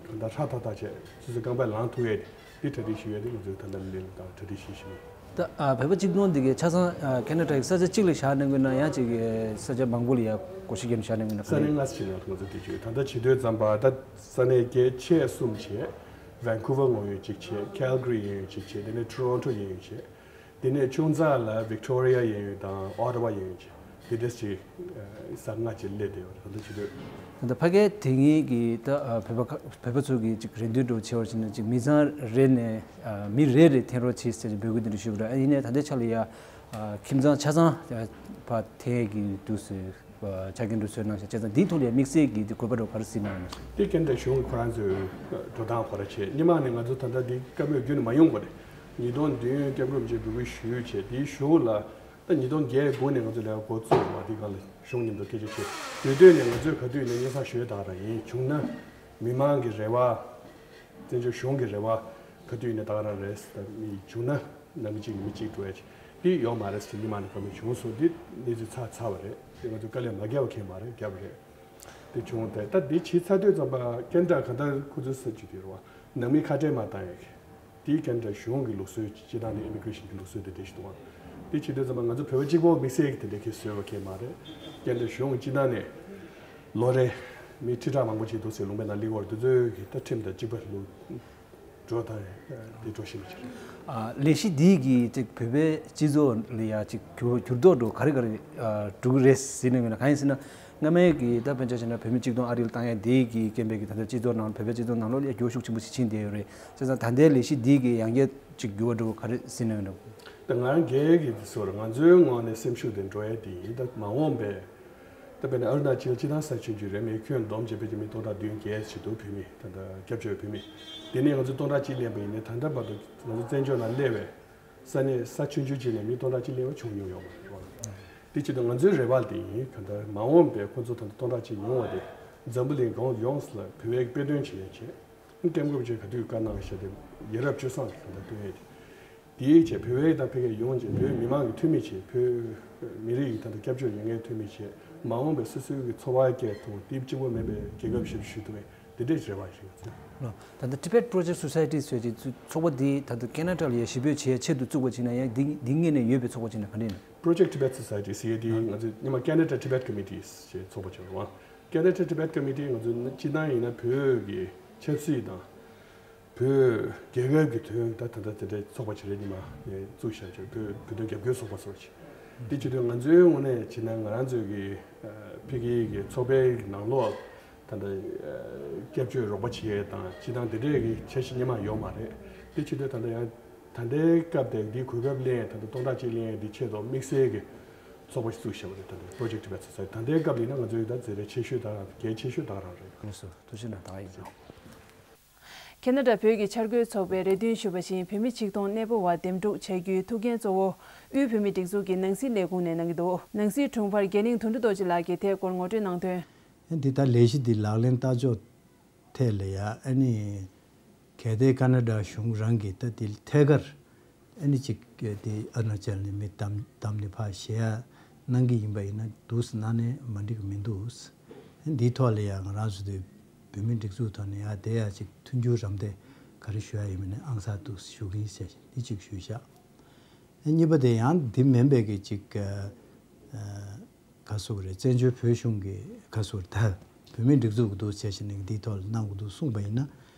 གང་ལྟར་ཧྲག་ཐག་ཐག་བྱས་སོ་སོའི་རྐང་པ་ལངས་ཐུབ་ཡས་དེ། འདི་གྲ་སྒྲིག་ཞུ་ཡས་དེ་ང་ཚོའི་ད་ལྟ་ལས་ལ་དང་གྲ་སྒྲིག་བྱེད་བཞིན་ཡོད། ད་ཨ་བོད་པ་གཅིག་སྟོང་འདི་གའི་ཆ་ཚང་ཨ་ཁེ་ན་ཌ་ཡི་ས་ཆ་གཅིག་ལ་བཞག་གནང་དགོས་ན་ཡང་གཅིག་གི་ས་ཆ་མང་པོ་ལ་ཡང་བགོ་བཤའ་བརྒྱབ་ནས་བཞག་གནང་དགོས་ན་ས་གནས་ལྔ་ཙམ་ཞིག་ནང་དུ་ང་ཚོ་དེ་བྱོས། ད་ལྟ་བྱེད་དུས་ཙམ་པ་ད་ས་གནས་གལ་ཆེ་གསུམ་བྱས། ཝན་ཀུ་ཝར་ངོ་ཡོད་གཅིག་བྱས། ཁལ་གྷ་རི་ཡོད་གཅིག་བྱས། དེ་ནས་ཊོ་རོན་ཊོ་ཡོད་བྱས། དེ་ནས་ཆུང་ཙག་ལ་ཝིག་ཊོ་རི་ཡ་ཡོད་དང་ཨོ་ཊ་ཝ་ཡོད་བྱས། དེ་འདྲས་ཅིག་ས་ལྔ་ཅིག་སླེབས་བསྡད་ཡོད་རེད། ད་ལྟ་བྱེད་དུས། ད་ལྟ་ཕ་གིའི་དེ་ངེད་ཀྱི་ད་བོད་པ་ཁ་བོད་པ་ཚོ་གི་ཅིག་རེ་འདུན་འདྲ་བོ་བྱས་པར་བྱས་ན་ཅིག་མི་ཚང་རེ་ནས་མི་རེ་རེ་འཐེན་རོགས་བྱེད་ཟེར་འབོད་སྐུལ་དེ་འདྲ་ཞུས་པ་རེད། ཡིན་ནའི་ད་ལྟའི་ཆ་ལ་ཡ་ཁྱིམ་ཚང་ཆ་ཚང་ཕར་འཐེན་གྱི་འདུག་ཟེར་ཆ་རྐྱེན་འདྲ་བཟོས་གནང་ཤག་བྱས་ཙང་འདིའི་ཐོག་ལ་ཡ་དམིགས་བསལ་གྱི་དེ་དགོས་པ་འདྲ་བོ་ག་རེ་གཟིགས་གནང་ཡོད་ན། དེ་ཀན་ཌ་གཞུང་གི་ཁོ་རང་ཚོའི་འགྲོ་སྟངས་ཁོ་ར་བྱས། སྔོན་མ་ནས་ང་ཚོ་ད་ལྟ་འདི་བཀའ་མོལ་བརྒྱུད་ནས་མ་ཡོང་གོང་ནས་ཉིས་སྟོང་བདུན་སྐྱབས་མགོན་རིན་པོ་ཆེ་འབོད་སྐུལ་ཞུས་བྱས། དེའི་གཞུག་ལ་ད་ཉིས་སྟོང་བརྒྱད་དགུ་ནས་ང་ཚོ་ལས་ཀ་འགོ་བཙུགས་པ་དེ་སྒང་ལ་གཞུང་མཉམ་དུ་སྐད་ཆ་བཤད། དེ་དུས་ནས་ང་ཚོས་ག་དུས་ནས་སྙན་སེང་ཞུ་ཡས་ད་ག་རང་ཡིན། བྱུང་ན་མི་མང་གི་རེ་བ། བཙན་བྱོལ་གཞུང་གི་རེ་བ་ག་དུས་ནས་ད་ག་རང་རེད། ད་མི་བྱུང་ན་ནང་མི་གཅིག་ནས་མི་གཅིག་འགྲོ་ཡ་ཅིག་དེ་ཡོད་མ་རེད་ཟེར་སྔོན་མ་ནས་བཀའ་མོལ་བྱུང་སོང་། དེ་གནས་ཚུལ་ཚར་ཚར་བ་རེད། དེ་ང་ཚོས་དཀའ་ལས་མ་བརྒྱབ་པ་ཁེལ་མ་རེད། བརྒྱབ་པ་རེད། དེ་བྱུང་སྟེ་ད་དེ་བྱས་ཚར་དུས་ཙམ་པ་ཀན་ཌ་གང་ལྟར་ཁོ་ཚོས་ཟེར་གྱི་དེ་རེད་བ། ནང་མི་ཁ་བྲལ་མ་བཏང་ཡ་གི། དེའི་ཀན་ཌ་གཞུང་གི་ལུགས་སྲོལ་སྤྱི་བཏང་ནས་ཨི་མི་གྷི་རེ་ཤན་གྱི་ལུགས་སྲོལ་དེ་འདྲ་ཞིག་འདུག་བ། དེ་བྱེད་དུས་ཙམ་པ་ང་ཚོ་བོད་པ་གཅིག་པོ་དམིགས་བསལ་གྱི་དེ་འདྲ་གི་བཟོས་པ་གང་ཡང་མ་རེད། ཀན་ཌ་གཞུང་གི་སྤྱི་བཏང་ནས་ལོ་རེ་མི་ཁྲི་ཕྲག་མང་པོ་ཅིག་འདུག་ཟེར་ལུང་པའི་ནང་སླེབས་ཡོད་རེད། དེ་ཚོའི་གི་ད་ཁྲིམས་དང་གཅིག་པ་ལུགས་འགྲོ་དང་དེ་འགྲོ་བཞིན་པ་ཅིག་རེད། ཨ་ལས་གཞི་འདི་གིས་ཅིག་བོད་པའི་སྤྱི་ཚོགས་ལ་ཡ་ཅིག་འགྱུར་འགྱུར་ལྡོག་འགྲོ་ག་རེ་ག་རེ་ཨ་འགྲོ་གི་རེད་ཟེར་ནས་མིན་ན། གང་ཡིན་ཟེར་ན་སྔ་མའི་གི་ད་དཔེར་ན་ཆ་བཞག་ན་བོད་མི་གཅིག་སྟོང་ཨ་རི་ལ་བཏང་ཡ་འདི་གི་རྐྱེན་པས་གི་ད་ལྟ་སྤྱི་ཚོགས་ནང་བོད་པའི་སྤྱི་ཚོགས་ནང་ལོགས་ལ་ཡ་འགྱུར་ཤུགས་ཆེན་པོ་ཞིག་ཕྱིན་བསྡད་ཡོད་རེད། བྱས་ཙང་ད་ལྟའི་ལས་གཞི་འདི་གིས་ཡང་བསྐྱར་ཅིག་འགྱུར་བ་འགྲོ་ག་རེ་ཟེར་ནས་མིན་ན། ད་ང་རང་སྒེར་གྱི་ཚོར་ང་ཚོའི་ངོས་ནས་སེམས་ཤུགས་དེ་འགྲོ་ཡ་དེ་ཡིན། ད་མ་འོངས་པའི་ད་དཔེར་ན་ཨ་རུ་ན་ཅལ་སྤྱི་བཏང་ས་ཆུང་ཆུང་རེད། མི་ཁྱོན་བསྡོམས་བྱས་ཕལ་ཆེར་མི་སྟོང་ཕྲག་བདུན་བརྒྱད་ཅིག་འདུག་བོད་མི་ད་ལྟ་སྐྱབས་བཅོལ་བོད་མི། དེ་ནས་ང་ཚོ་སྟོང་ཕྲག་གཅིག་ལེན་པ་ཡིན་ནའི་ད་ལྟ་བར་དུ་ང་ཚོ་བཙན་བྱོལ་ནང་སླེབས་པའི་ས་གནས་ས་ཆུང་ཆུང་ཅིག་ནས་མི་སྟོང་ཕྲག་གཅིག་ལེན་པ་བྱུང་མྱོང་ཡོད་མ་རེད་བ། དེ་བྱེད་དུས་ང་ཚོའི་རེ་བ་དེ་ཡིན། གང་ལྟར་མ་འོངས་པའི་ཁོ་ཚོ་ད་ལྟ་སྟོང་ཕྲག་གཅིག་ཡོང་བ་དེ་འཛམ་བུ་གླིང་གང་ཡོངས་ལ་བོད་པའི་དཔེ་སྟོན་བྱེད་ཡ་བྱས། སྐྱབས་མགོན་རིན་པོ་ཆེས་ག་དུས་བཀའ་གནང་བཞག་དེ་ཡ་རབས་སྤྱོད་བཟང་གི་གང་ལྟར་སྟོན་ཡ་དེ། དེའི་ཆེད་བོད་པའི་དང་ཕ་གིའི་ཡོངས་ཀྱི་བོད་མི་མང་གི་འཐུས་མི་བྱས། བོད་མི་རིགས་ཀྱི་ད་ལྟ་སྐྱབས་བཅོལ་ཡོད་མཁན་འཐུས་མི་བྱས། མ་འོངས་པའི་སོ་སོའི་གི་འཚོ་བ་སྐྱེལ་ཐུབ། དེ་གཅིག་པོ་མིན་པའི་རྒྱལ་ཁབ་ཞབས་ཞུ་ཐུབ་པའི་དེ་འདྲའི་རེ་བ་ཞིག་ཡོད་ཚུལ། ལོ། ད་ལྟ་Tibet Project Society ཟེར་གྱི་ཚོགས་པ་འདི་ད་ལྟ་ཁེ་ན་ཌ་ལ་ཡ་གཞིས་སྤོས་བྱེད་ཆེད་དུ་བཙུགས་པ་ཅིག་ན་ཡང་འདི་འདི་སྔོན་ནས་ཡོད་པའི་ཚོགས་པ་ཅིག་ན་ག་འདྲ་ཡིན་ན། Project Tibet Society ཟེར་ཡས་འདི་ང་ཚོས་སྔོན་མ་Canada Tibet Committee ཞེས་ཚོགས་པ་ཅིག་རེད་བ། Canada Tibet Committee ང་ཚོ་སྤྱིར་བཏང་ཡིན་ན་བོད་ཀྱི་ཆབ་སྲིད་དང་། བོད་རྒྱལ་ཁབ་ཀྱི་དོན་ད་ད་ལྟ་དེ་འདྲའི་ཚོགས་པ་ཅིག་རེད། ཉི་མ་ངས་བཙུགས་བཞག་ཅིག་བོད་བོད་དོན་རྒྱབ་སྐྱོར་ཚོགས་པ་སོགས་ཅིག་དེ་བྱེད་དུས་ང་ཚོའི་ངོས་ནས་བྱས་ན་ང་རང་ཚོའི་གི་ཕ་གིའི་གི་ཚོགས་པའི་གི་ནང་ལོགས་ད་ལྟ་སྐྱབས་བཅོལ་རོགས་པ་བྱེད་ཡས་དང་སྤྱིར་བཏང་དེ་འདྲའི་གི་འཆར་གཞི་སྔོན་མ་ཡོད་མ་རེད། དེ་བྱེད་དུས་ད་ལྟ་ཡང་ད་ལྟའི་སྐབས་དེ་འདི་གོ་སྐབས་ལེན་ད་ལྟ་སྟོང་ཕྲག་གཅིག་ལེན་འདི་ཆེད་དུ་དམིགས་བསལ་གི་ཚོགས་པ་ཞིག་བཙུགས་བཞག་པ་རེད། ད་ལྟ་Project Tibet Society ད་ལྟའི་སྐབས་ལ་ཡིན་ན་ང་ཚོའི་ད་མཛད་རིམ་ཆེ་ཤོས་དང་གལ་ཆེ་ཤོས་ད་ག་རང་རེད། ལགས་སོ། ཐུགས་རྗེ་གནང་། ད་ག་ཡིན། ཁེ་ན་ཌ་བོད་ཀྱི་འཆར་འགོད་ཚོགས་པས་རེ་འདུན་ཞུས་པ་བཞིན་བོད་མི་ཆིག་སྟོང་གནས་སྤོ་བ་འདེམས་སྒྲུག་བྱ་རྒྱུའི་ཐུགས་འགན་གཙོ་བོ་དབུས་བོད་མིའི་སྒྲིག་འཛུགས་ཀྱི་ནང་སྲིད་ལས་ཁུངས་ནས་གནང་གི་འདུག་ནང་སྲིད་དྲུང་འཕར་རྒྱལ་གླིང་དོན་གྲུབ་རྡོ་རྗེ་ལགས་ཀྱིས་དེའི་སྐོར་ངོ་སྤྲོད་གནང་དོན། ཨ་འདི་ལྟར་ལས་གཞི་འདི་ལག་ལེན་བསྟར་ཕྱོགས་ཐད་ལ་ཡ་ཨ་ནི་གལ་ཏེ་ཀ་ན་ཌ་གཞུང་རང་གིས་ད་འདི་ཐད་ཀར་ཨ་ནི་གཅིག་དེ་ཨ་རུ་ན་ཅལ་ནས་མི་བདམས་བདམས་ནས་ཕར་ཞེ་ཡ་གནང་གི་ཡིན་པ་ཡིན་ན་འདུག་སེ་གནང་ནས་མ་འགྲིག་གི་མི་འདུག་འདིའི་ཐོག་ལ་ཡང་ང་རང་ཚོ་དེ་བོད་མིའི་སྒྲིག་འཛུགས་ཐོག་ནས་ཡང་དེ་ཡང་ཅིག་མཐུན་འགྱུར་རམ་དེ་ག་རེ་ཞུ་ཡ་ཡིན་མིན་ནས་ཨང་གསར་དུ་ཞུ་གི་ཡིན་ཟེར་འདི་གཅིག་ཞུས་བཞག་གཉིས་པ་དེ་ཡང་འདི་མིན་པའི་གི་ཅིག་ག་སོགས་རེད། བཙན་བྱོལ་བོད་གཞུང་གི་ག་སོགས་ད་བོད་མིའི་སྒྲིག་འཛུགས་ཀྱི་འདུག་བྱས་ཤིང་ནས་འདིའི་ཐོག་ལ་གནང་དགོས་འདུག་གསུངས་པ་ཡིན་ན།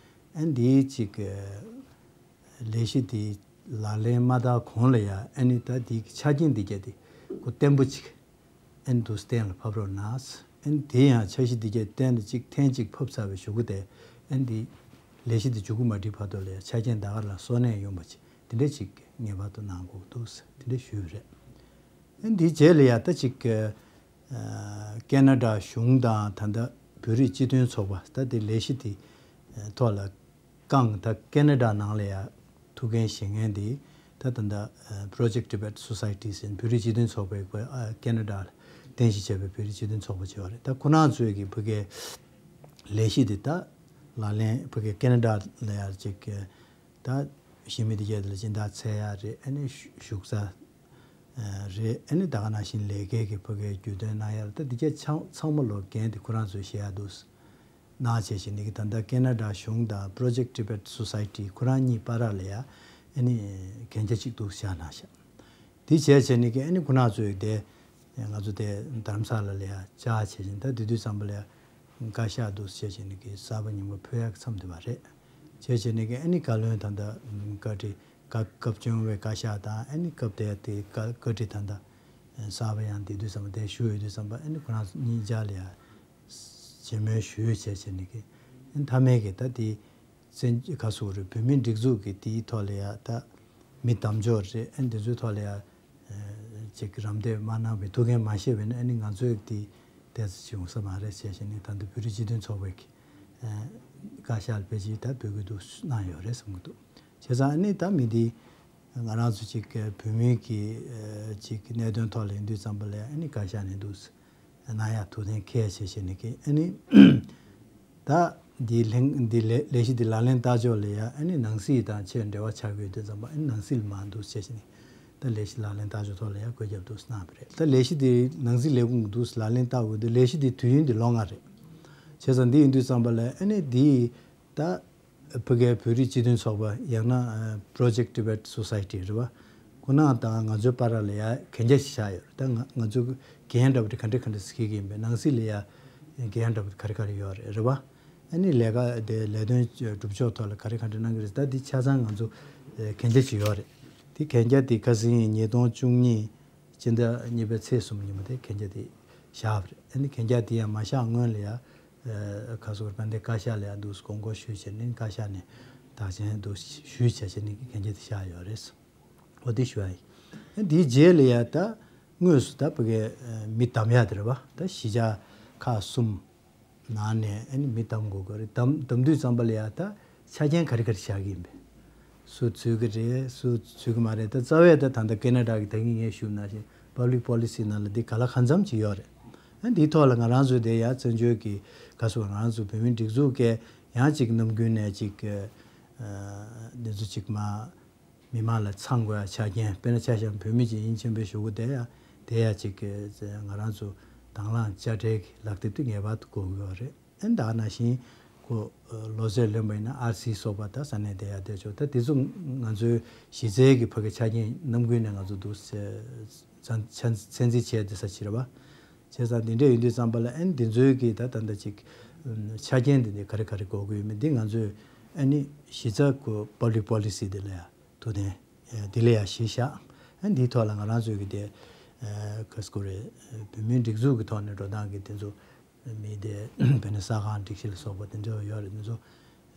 ཨ་འདིའི་ཅིག་ ལས་གཞི་དེ་ལག་ལེན་མ་བསྟར་གོང་ལ་ཡ་ཨ་ནི་ད་དེའི་ཆ་རྐྱེན་འདི་གས་དེ་ཁོ་བརྟན་པོ་ཅིག་ཨ་ནི་འདུག་གཏན་ལ་ཕབ་རོགས་གནང་། ཨ་ནི་དེ་ཡང་འཆར་གཞི་འདི་གས་གཏན་ལ་གཅིག་ཐེངས་གཅིག་ཕབ་ཚར་བའི་གཞུག་གུ་དེ་ཨ་ནི་དེ་ལས་གཞི་དེ་མཇུག་གུ་མ་སྒྲིལ་བར་དུ་ལ་ཡ་ཆ་རྐྱེན་ད་ག་རང་སོར་གནས་ཡོང་བ་ཅིག་དེ་འདྲ་ཅིག་ངེས་པར་དུ་གནང་དགོས་འདུག་དེ་འདྲ་ཞུས་པ་རེད། ཨ་ནི་དེའི་རྗེས་ལ་ཡ་ད་ཅིག་ཨ་ཁེ་ན་ཌ་གཞུང་དང་ད་ལྟ་བོད་རིགས་སྤྱི་མཐུན་ཚོགས་པ་ད་དེ་ལས་གཞི་དེ་ཐོག་ལ་བསྐངས། ད་ཁེ་ན་ཌ་ནང་ལ་ཡ་ཐུགས་འགན་བཞེས་མཁན་དེ་ད་ད་ལྟ་Project Tibet Society ཟེར་བོད་རིགས་སྤྱི་མཐུན་ཚོགས་པའི་ཁེ་ན་ཌ་ལ་རྟེན་གཞི་བྱས་པའི་བོད་རིགས་སྤྱི་མཐུན་ཚོགས་པ་ཅིག་ཡོད་རེད། ད་ཁོ་རང་ཚོས་ཀྱི་ཕ་གིའི་ལས་གཞི་དེ་ད་ལག་ལེན་ཕ་གིའི་ཁེ་ན་ཌ་ལ་ཡ་ཅིག་ད་གཞི་མི་དེ་གས་ལ་སྦྱིན་བདག་འཚོལ་ཡ་རེད། ཨ་ནི་བཞུགས་ས་རེད། ཨ་ནི་ད་ག་ནང་བཞིན་ལས་ཀའི་གི་ཕ་གིའི་རྒྱུས་སྟོན་གནང་ཡ་ལ་ད་འདི་གས་ཚང་ཚང་མ་ལོ་འགན་དེ་ཁོ་རང་ཚོས་བཞེས་ཡ་འདུག་གནང་བྱས་བྱས་ནས་ཀྱི་ད་ལྟ་ཁེ་ན་ཌ་གཞུང་དང་Project Tibet Society ཁོ་རང་གཉིས་བར་ལ་ཡ་ཨ་ནི་གན་རྒྱ་གཅིག་འདུག་བཞག་གནང་ཤག་དེ་བྱས་བྱས་ནས་ཀྱི་ཨ་ནི་ཁོ་རང་ཚོས་དེ་ང་ཚོ་དེ་རྡ་རམ་ས་ལ་ལ་ཡ་བཅར་བྱས་བྱས་ད་དེ་དུས་ཙམ་པ་ལ་ཡ་བཀའ་ཤག་འདུག་བྱས་བྱས་ནས་ཀྱི་གསར་པ་ཉིན་མོ་ཕུལ་ཡག་མཚམས་དེ་བ་རེད། བྱས་བྱས་ནས་ཀྱི་ཨ་ནི་བཀའ་བློན་ད་ལྟ་བཀའ་ཁྲི་བཀའ་སྐབས་བཅོ་ལྔ་པའི་བཀའ་ཤག་དང་ཨ་ནི་སྐབས་དེ་དེ་བཀའ་བཀའ་ཁྲི་ད་ལྟ་གསར་པ་ཡང་དེ་དུས་ཙམ་པ་དེ་བཞུགས་ཡོད་དུས་ཙམ་པ་ཨ་ནི་ཁོ་རང་གཉིས་ཆ་ལ་ཡ་བྱེད་མོལ་ཞུས་བྱས་བྱས་ནས་ཀྱི་ཨ་ནི་མཐའ་མའི་གི་ད་དེ་བཙན་ག་སུ་རེད་བོད་མིའི་སྒྲིག་འཛུགས་ཀྱི་དེའི་ཐོག་ལ་ཡ་ད་མི་དམ་འཇོག་རེད། ཨ་ནི་དེ་ཚོའི་ཐོག་ལ་ཡ་ཅིག་རམ་འདེགས་མ་གནང་བའི་ཐུགས་འགན་མ་བཞེས་པས་ན་ཨ་ནི་ང་ཚོས་དེ་ཏོག་ཙམ་ཅིག་འོང་ས་མ་རེད་ཟེར་བྱས་ནས་ད་ལྟ་བོད་རིགས་སྤྱི་མཐུན་ཚོགས་པའི་གི་བཀའ་ཤག་ལ་ཕལ་ཆེར་ད་འབོད་སྐུལ་འདུག་གནང་ཡོད་རེད་བསམ་གྱི་འདུག་བྱས་ཙང་ཨ་ནི་ད་མི་འདི་ང་རང་ཚོ་ཅིག་བོད་མིའི་གི་ཅིག་གནད་དོན་ཐོག་ལ་ཡིན་དུས་ཙམ་པ་ལ་ཨ་ནི་བཀའ་ཤག་ནས་འདུག་གནང་ཡག་ཐུགས་གཏན་འཁེལ་བྱས་བྱས་ནས་ཀྱི་ཨ་ནི། ད་འདི་ལས་འདི་ལས་ལས་གཞི་འདི་ལག་ལེན་བསྟར་ཕྱོགས་ལ་ཡ་ཨ་ནི་ནང་སྲིད་དང་ཆེས་འབྲེལ་བ་ཆགས་ཀྱི་ཡོད་དུས་ཙམ་པ་ཨ་ནི་ནང་སྲིད་ལ་མར་འདུག་བྱས་བྱས་ནས་ད་ལས་གཞི་ལག་ལེན་བསྟར་ཕྱོགས་ཐོག་ལ་ཡ་བཀོད་ཁྱབ་འདུག་གནང་བ་རེད། ད་ལས་གཞི་འདི་ནང་སྲིད་ལས་ཁུངས་འདུག་ལག་ལེན་བསྟར་དགོས་འདུག་ལས་གཞི་འདི་དུས་ཡུན་འདི་ལོ་ལྔ་རེད། བྱས་ཙང་འདི་ཡིན་དུས་ཙམ་པ་ལ་ཨ་ནི་འདི་ད་ཕ་གིའི་བོད་རིགས་སྤྱི་མཐུན་ཚོགས་པ་ཡང་ན་Project Tibet Society རེད་བ། ཁོ་ན་དང་ང་ཚོའི་བར་ལ་ཡ་གན་རྒྱ་ཞིག་བཞག་ཡོད་རེད། ད་ང་ང་ཚོ་འགན་འདྲ་པོ་དེ་ག་འདྲ་ག་འདྲ་ཟེར་གྱི་ཡིན་པས་ནང་སྲིད་ལ་ཡ་འགན་འདྲ་པོ་དེ་ག་རེ་ག་རེ་ཡོད་རེད་རེད་བ། ཨ་ནི་ལས་ཀ་དེ་ལས་དོན་སྒྲུབ་ཕྱོགས་ཐོག་ལ་ག་རེ་ག་འདྲ་གནང་གི་རེད། ད་འདི་ཆ་ཚང་ང་ཚོ་གན་རྒྱ་ཞིག་ཡོད་རེད། དེ་གན་རྒྱ་དེ་ཁ་སང་ཉིས་སྟོང་བཅུ་གཉིས་སྤྱི་ཟླ་གཉིས་པའི་ཚེས་གསུམ་ཉིན་མོ་དེ་གན་རྒྱ་དེ་བཞག་པ་རེད། ཨ་ནི་གན་རྒྱ་དེ་ཡང་མ་བཞག་སྔོན་ལ་ཡ་ཁ་སོར་དཔལ་ལྡན་བཀའ་ཤག་ལ་ཡ་འདུག་དགོངས་སྐོར་ཞུས་བྱས་ནས་བཀའ་ཤག་ནས་དག་ཆེན་འདུག་ཞུས་བྱས་བྱས་ནས་གན་རྒྱ་དེ་བཞག་ཡོད་རེད། འོ་དེ་ཞུ་ཡ་ཡིན། ཨ་དེའི་རྗེས་ལ་ཡ་ད་དངོས་སུ་ད་ཕ་གི་མི་བདམས་ཡ་དེ་རེད་བ། ད་གཞིས་ཆགས་ཁག་གསུམ་ནང་ནས་ཨ་ནི་མི་བདམས་དགོས་ཀྱི་རེད། བདམས་བདམས་དུས་ཙམ་པ་ལ་ཡ་ད་ཆ་རྐྱེན་ག་རེ་ག་རེ་བཞག་གི་ཡིན་པས། སུ་ཚུད་ཀྱི་རེད་སུ་ཚུད་ཀྱི་མ་རེད། ད་རྩ་བའི་ད་ད་ལྟ་ཁེ་ན་ཌ་གི་ད་གིན་ངས་ཞུས་ནང་བཞིན་Public Policy ནང་ལ་འདི་ག་ལ་གང་འཚམ་ཅིག་ཡོད་རེད། ཨ་འདིའི་ཐོག་ལ་ང་རང་ཚོའི་དེ་ཡ་བཙན་བྱོལ་གྱི་ག་སོ་ང་རང་ཚོ་བོད་མིའི་སྒྲིག་འཛུགས་ཀྱི་ཡང་ཅིག་ནམ་རྒྱུན་ནས་ཅིག་འདི་ཚོ་ཅིག་མ། མི་མང་ལ་ཚང་དགོས་ཡ་ཆ་རྐྱེན། དཔེར་ན་ཆ་བཞག་བོད་མི་ཅིག་ཡིན་ཕྱིན་པའི་གཞུག་གུ་དེ་ཡ་དེ་ཡ་ཅིག་གི་ང་རང་ཚོ་དང་བླངས་དཔྱ་ཁྲལ་གྱི་ལག་དེབ་དེ་ངེས་པར་དུ་དགོས་ཀྱི་ཡོད་རེད། ཨ་ནི་ད་ག་ནང་བཞིན་ཁོ་ལོ་ཚད་ལོན་པ་ཡིན་ན་ཨར་སི་སོགས་པ་ད་ས་གནས་དེ་ཡ་དེ་ཆོག་ད་དེ་ཚོ་ང་ཚོའི་གཞི་རྩའི་གི་ཕ་གི་ཆ་རྐྱེན་ནམ་རྒྱུན་ནས་ང་ཚོ་འདུག་ཚན་རྩིས་བྱས་དེ་ས་ཕྱིར་བ། བྱས་ཙང་དེ་འདྲ་ཡིན་དུས་ཙམ་པ་ལ་ཨ་ནི་དེ་ཚོའི་གི་ད་ད་ལྟ་ཅིག་ཆ་རྐྱེན་དེ་འདི་ག་རེ་ག་རེ་དགོས་ཀྱི་ཡོད་མེད་འདི་ང་ཚོས་ཨ་ནི་གཞི་རྩ་གི་Public Policy དེ་ལ་ཡ། ཐུགས་གཏན། ཨེ་འདི་ལ་ཡང་གཞི་བཞག་ཨ་འདིའི་ཐོག་ལ་ང་རང་ཚོའི་གི་དེ་ཨེ་ག་སྐོར་རེད། བོད་མིའི་སྒྲིག་འཛུགས་ཀྱི་ཐོག་ནས་འགྲོ་སྟངས་ཀྱི་དེ་ཚོ་མི་དེ་དཔེར་ན་ས་ཁང་སྒྲིག་གཞི་ལ་སོགས་པ་དེ་འདྲ་ཡོད་རེད། དེ་ཚོ་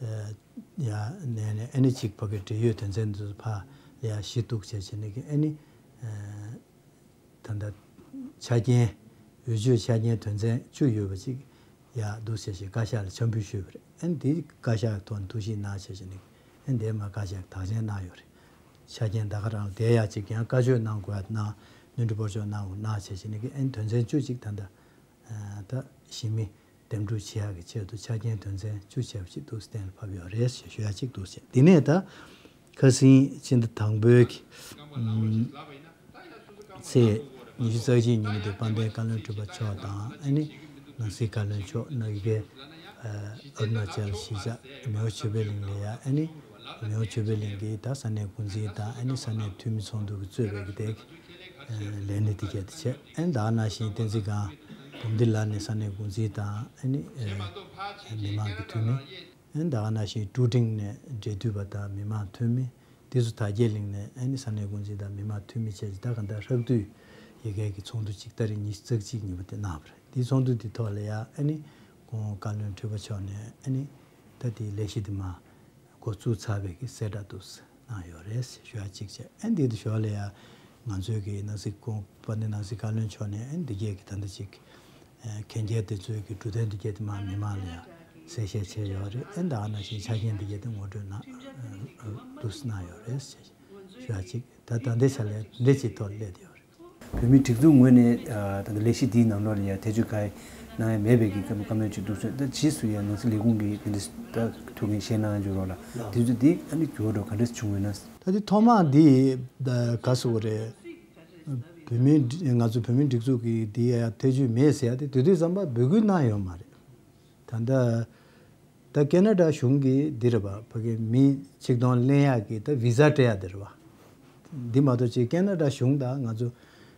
ཨེ་ཡ་ནས་ནས་ཨ་ནི་གཅིག་ཕ་གི་འབྲེལ་ཡོད་དོན་ཚན་དེ་ཚོ་ཕར་ལ་ཡང་གཞི་གཏུག་བྱས་བྱས་ནས་གི་ཨ་ནི་ཨེ། ད་ལྟ་ཆ་རྐྱེན་འོས་ཆོས་ཆ་རྐྱེན་དོན་ཚན་བཅུ་ཡོད་པ་ཅིག་ཡ་འདུག་ཟེར་བཞིན་བཀའ་ཤག་ལ་འཆམ་འབུལ་ཞུས་པ་རེད། ཨ་ནི་དེ་བཀའ་ཤག་གི་ཐོག་ནས་ཐུགས་གཞིགས་གནང་བྱས་བཞིན་ནི་ཨ་ནི་དེ་མ་བཀའ་ཤག་གིས་དག་ཆེན་གནང་ཡོད་རེད། ཆ་རྐྱེན་ད་ག་རང་དེ་ཡ་ཅིག་ཡང་བཀའ་ཆོས་གནང་དགོས་ཡ་གནང་། བསྣོན་འཕྲི་སྤོར་ཆོག་གནང་དགོས་གནང་བྱས་བཞིན་ནི་ཨ་ནི་དོན་ཚན་བཅུ་ཅིག་ད་ལྟ་ད་གཞི་མི། འདེམས་སྒྲུག་བྱེད་ཡག་གི་ཆེད་དུ་ཆ་རྐྱེན་དོན་ཚན་བཅུ་བྱས་པ་ཅིག་འདུག་གཏན་ལ་ཕབ་ཡོད་རེད་ཞེས་ཞུ་ཡ་གཅིག་འདུག་ཟེར། དེ་ནས་ད་ཁ་སང་སྤྱི་ཟླ་དང་པོའི་གི་ཚེས་ཉི་ཤུ་རྩ་གཅིག་ཉིན་དུ་དཔལ་ལྡན་བཀའ་བློན་ཁྲི་པ་མཆོག་དང་ཨ་ནི་ནང་སྲིད་བཀའ་བློན་མཆོག་ནག་གི་ཨ་ནི་ཆེ་ལ་གཞིས་ཆགས་མེའོ་ཆོས་འཕེལ་གླིང་ལ་ཡ་ཨ་ནི་མེའོ་ཆོས་འཕེལ་གླིང་གི་ད་ས་གནས་འགོ་འཛིན་དང་ཨ་ནི་ས་གནས་འཐུས་མི་ཚོགས་འདུ་གི་གཙོས་པའི་གི་དེ་ལས་སྣེ་དེ་གས་དེ་བྱས། ཨ་ནི་ད་ག་ནང་བཞིན་བསྟན་འཛིན་སྒང་འབུམ་སྡེ་ལ་ནས་ས་གནས་འགོ་འཛིན་དང་ཨ་ནི་མི་མང་གི་འཐུས་མི། ཨ་ནི་ད་ག་ནང་བཞིན་ཀྲུའུ་ཀྲིང་ནས་འབྲེལ་མཐུད་པ་དང་མི་མང་འཐུས་མི། དེ་ཚོ་དར་རྒྱས་གླིང་ནས་ཨ་ནི་ས་གནས་འགོ་འཛིན་དང་མི་མང་འཐུས་མི་བཅས་ཀྱིས་ད་ག་འདྲ་ཧྲག་བསྡུས་ཡི་གེ་གི་ཚོགས་འདུ་གཅིག་ཏ་རིག་ཉི་ཤུ་རྩ་གཅིག་ཉིན་པ་དེ་གནང་བ་རེད། དེའི་ཚོགས་འདུ་དེ་ཐོག་ལ་ཡང་ཨ་ནི་ཁོང་བཀའ་བློན་ཁྲི་པ་མཆོག་ནས་ཨ་ནི་ད་དེའི་ལས་གཞི་དེ་མར་འགོ་བཙུགས་ཚར་བའི་གི་གསལ་བསྒྲགས་འདུག་གནང་ཡོད་རེད་ཞུ་ཡ་གཅིག་བྱས། ཨ་ནི་དེ་དུ་ཞོར་ལ་ཡང་ང་ཚོའི་གི་ནང་སྲིད་ཁོང་དཔལ་ལྡན་ནང་སྲིད་བཀའ་བློན་མཆོག་ནས་ཨ་ནི་འདི་གས་ཀྱི་ད་ལྟ་ཅིག་ཨ་གན་རྒྱ་དེ་ཚོའི་གི་གྲུབ་དོན་འདི་གས་དེ་མར་མི་མང་ལ་ཡང་གསལ་བཤད་བྱས་ཡོད་རེད། ཨ་ནི་ད་ཨ་ནང་བཞིན་ཆ་རྐྱེན་འདི་གས་དེ་ངོ་སྤྲོད་གནང་འདུག་གནང་ཡོད་རེད་ཞུ་ཡ་གཅིག་ད་ད་ལྟའི་ཆ་ལས་འདི་གཅིག་ཐོག་སླེབས་ཡོད་རེད། བོད་མིའི་སྒྲིག་འཛུགས་ངོས་ནས་ཨ་ད་ལྟ་ལས་གཞི་འདིའི་ནང་ལོགས་ལ་ཡང་ཐེ་བྱུས་གང་ཡང་གནང་ཡ་མེད་པའི་གི་བཀའ་མོལ་ཅིག་འདུག་ཟེར། ད་རྗེས་སུ་ཡང་ནང་སྲིད་ལས་ཁུངས་ཀྱིས་དེ་འདྲ་ད་ཐུགས་འགན་བཞེས་གནང་འཇུག་རོགས་ལ་དེ་ཚོ་འདི་ཨ་ནི་འགྱུར་བ་འགྲོ་ག་འདྲས་བྱུང་ཡོད་ན། ད་འདི་ཐོག་མ་འདི་ད་ག་ཟེར་དགོས་རེད། བོད་མིའི་སྒྲིག་ང་ཚོ་བོད་མིའི་སྒྲིག་འཛུགས་ཀྱིས་འདི་ཡ་ཐེ་བྱུས་མེད་ཟེར་ཡ་དེ་དེ་དུས་ཙམ་པ་འབོད་སྐུལ་གནང་ཡོད་མ་རེད། ད་ལྟ་ད་ཁེ་ན་ཌ་གཞུང་གིས་འདི་རེད་པ། ཕ་གི་མི་ཆིག་སྟོང་ལེན་ཡག་གི་ད་བི་ཟ་སྤྲད་ཡག་འདི་རེད་པ། འདི་མ་གཏོགས་ཅིག་ཁེ་ན་ཌ་གཞུང་དང་ང་ཚོ་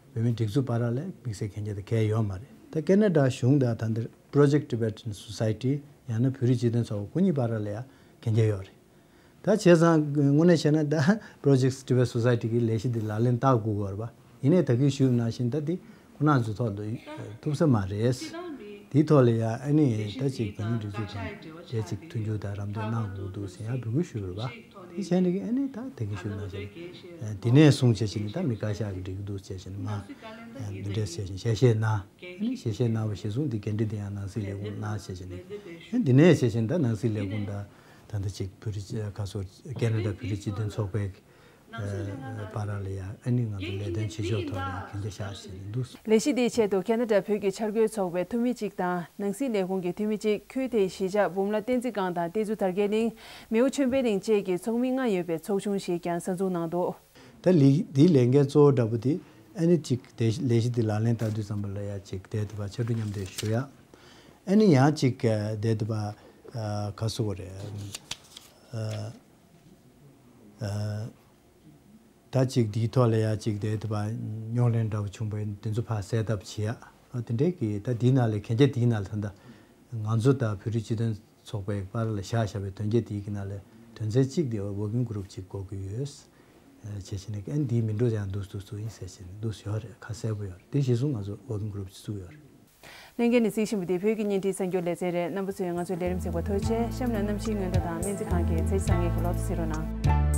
བོད་མིའི་སྒྲིག་འཛུགས་བར་ལ་དམིགས་བསལ་གན་རྒྱ་དེ་གལ་ཡོད་མ་རེད། ད་ཁེ་ན་ཌ་གཞུང་དང་ད་འདིར་Project Tibetan Society ཡང་ན་བོད་རིགས་སྤྱི་མཐུན་ཚོགས་པ་སྐུ་ཉིད་བར་ལ་ཡང་གན་རྒྱ་ཡོད་རེད། ད་བྱས་ཙང་དངོས་གནས་བྱས་ན་ད་Project Tibet Society གི་ལས་གཞི་འདི་ལག་ལེན་བསྟར་དགོས་ཀྱི་ཡོད་རེད་པ། ཡིན་ནའི་ད་གིན་ཞུས་པ་ནང་བཞིན་ད་འདི་ཁོ་རང་ཚོའི་ཐོག་ཏུ་ཐུབ་ས་མ་རེད། དེའི་ཐོག་ལ་ཡང་ཨ་ནི་ད་ཅིག་བོད་མིའི་སྒྲིག་འཛུགས་དང་འབྲེལ་ཅིག་མཐུན་འགྱུར་དང་རམ་འདེགས་གནང་དགོས་འདུག་ཟེར་ཡང་འབོད་སྐུལ་ཞུས་པ་རེད་པ། དེ་བྱས་ནས་ཨ་ནི་ད་ད་གིན་ཞུས་པ་ནང་བཞིན་འདི་ནས་བཟུང་བྱས་བྱས་ནས་ད་མི་བཀའ་ཤག་གི་སྒྲིག་འདུག་བྱས་བྱས་ནས་མ་འདི་འདྲས་བྱས་བྱས་ཞལ་བཞེས་གནང་། ཨ་ནི་ཞལ་བཞེས་གནང་བ་གཞིར་བཟུང་འདི་འགན་འཁྲི་འདི་ཡང་ནང་སྲིད་ལས་ཁུངས་གནང་བྱས་བྱས་ནས་ཨ་ནི་འདི་ནས་བྱས་བྱས་ནས་ད་ནང་སྲིད་ལས་ཁུངས་དང་། ད་ལྟ་ཅིག་བོད་རིགས་ཁ་སོ་ཁེ་ན་ཌ་བོད་རིགས་སྤྱི་མཐུན་ཚོགས་པའི་བར་ལ་ཡང་ཨ་ནི་ང་ཚོ་ལས་དོན་བྱེད་ཕྱོགས་ཐོག་ནས་གན་རྒྱ་བཞག་བྱས་ནས་འདུག་ལས་གཞི་དེའི་ཆེད་དུ་ཁེ་ན་ཌ་བོད་ཀྱི་འཆར་འགོད་ཚོགས་པའི་འཐུས་མི་གཅིག་དང་ནང་སྲིད་ལས་ཁུངས་ཀྱི་འཐུས་མི་གཅིག་ཁུལ་དེའི་གཞིས་ཆགས་འབུམ་ལ་བསྟན་འཛིན་སྒང་དང་བསྟན་འཛིན་དར་རྒྱས་གླིང་། མེའོ་ཆོས་འཕེལ་གླིང་བཅས་ཀྱི་ཚོགས་མི་ལྔ་ཡོད་པའི་ཚོགས་ཆུང་ཞིག་ཀྱང་གསར་འཛུགས་གནང་འདུག་ད་ལས་འདིའི་ལས་འགན་གཙོ་བོ་འདྲ་པོ་དེ་ཨ་ནི་གཅིག་དེ་ལས་གཞི་དེ་ལག་ལེན་བསྟར་དུས་ཙམ་པ་ལ་ཡ་གཅིག་དེ་དུ་བ་ཕྱར་གྲུ་མཉམ་འདེགས་ཞུ་ཡ། ཨ་ནི་ཡང་གཅིག་དེ་དུ་བ་ག་སུ་གོ་རེད། ད་གཅིག་འདིའི་ཐོག་ལ་ཡ་གཅིག་དེ་དུ་བ་རྙོག་གླེང་འདྲ་པོ་བྱུང་བས་དེ་ཚོ་ཕར་སེལ་ཐབས་བྱེད་ཡ། དེ་འདྲའི་གི་ད་འདིའི་ནང་ལ་གན་རྒྱ་འདིའི་ནང་ལ་ད་ལྟ་ང་ཚོ་ད་བོད་རིགས་སྤྱི་མཐུན་ཚོགས་པའི་བར་ལ་བཞག་བཞག་པའི་དོན་རྐྱེན་དེའི་གི་ནང་ལ་དོན་ཚན་གཅིག་དེ་working group གཅིག་དགོས་ཀྱི་ཡོད། བྱས་བྱས་ནས་ཨ་ནི་འདིའི་མི་འགྲོ་ཡང་འདུག་འདུག་འདུག་ཡིན་ཟེར་བྱས་ནས་འདུག་ཡོད་རེད། ཁ་གསལ་པོ་ཡོད་རེད། དེ་གཞིར་བཟུང་ང་ཚོ་working group གཅིག་བཙུགས་ཡོད་རེད། ལྷན་རྒྱས་ནས་གཟིགས་བཞིན་པ་འདི་བོད་ཀྱི་བརྙན་འཕྲིན་གསར་འགྱུར་ལེ་ཚན་རེད། རྣམ་པ་ཚོས་ང་ཚོའི་ལས་རིམ་གཟིགས་པར་ཐུགས་རྗེ་ཆེ། གཤམ་ལ་གནམ་གཤིས་སྔོན་བརྡ་དང་སྨན་རྩིས་ཁང་གི་ཚེས་བཟང་ངན་གྱི་ལོ་ཚོད་གཟིགས་རོགས་གནང་།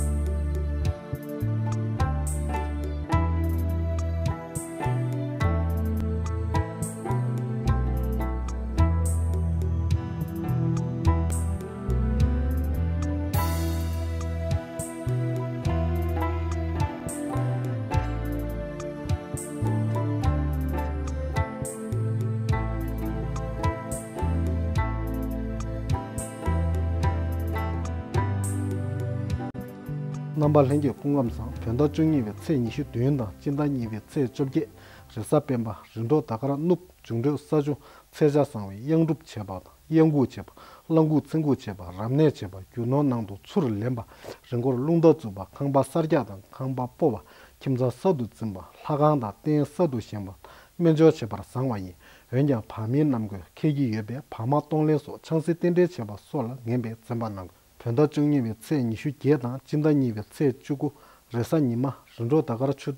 རྣམ་པ་ལྷན་རྒྱས་སྐུ་ཁམས་བཟང་། བོད་ཟླ་བཅུ་གཉིས་པའི་ཚེས་ཉི་ཤུ་བདུན་དང་སྤྱི་ཟླ་གཉིས་པའི་ཚེས་བཅོ་བརྒྱད། རེས་གཟའ་སྤེན་པ། རིམ་གྲོ་ཟླ་སྐར་གནུབས། འབྱུང་འཕྲོད་ས་ཆུ། ཚེས་ཆ་བཟང་བའི་གཡང་སྒྲུབ་བྱེད་པ་དང་། གཡང་འགུགས་བྱེད་པ། བླ་འགུགས་ཚེ་འགུགས་བྱེད་པ། རབ་གནས་བྱེད་པ། རྒྱུ་ནོར་ནང་དུ་ཚུར་ལེན་པ། རི་མགོར་རླུང་རྟ་འཛུགས་པ། ཁང་པ་གསར་རྒྱག་དང་ཁང་པ་སྤོ་བ། ཁྱིམ་ཚང་གསར་དུ་འཛིན་པ། ལྷ་ཁང་དང་རྟེན་གསར་དུ་བཞེངས་པ། སྨན་སྦྱོར་བྱེད་པར་བཟང་བ་ཡིན། འོན་ཀྱང་བར་མིའི་རྣམ་ཀུན་འཁེལ་གྱི་ཡོད་པས་བར་མ་གཏོང་ལེན་སོགས་ཆང་སྲིད་རྟེན་འབྲེལ་བྱེད་པ་སོགས་ལ་ངན་པས་འཛེམ་པ་གནང་དགོས། བོད་ཟླ་བཅུ་གཉིས་པའི་ཚེས་ཉི་ཤུ་བརྒྱད་དང་སྤྱི་ཟླ་གཉིས་པའི་ཚེས་བཅུ་དགུ། རེས་གཟའ་ཉི་མ། རིམ་གྲོ་ཟླ་སྐར་ཆུ།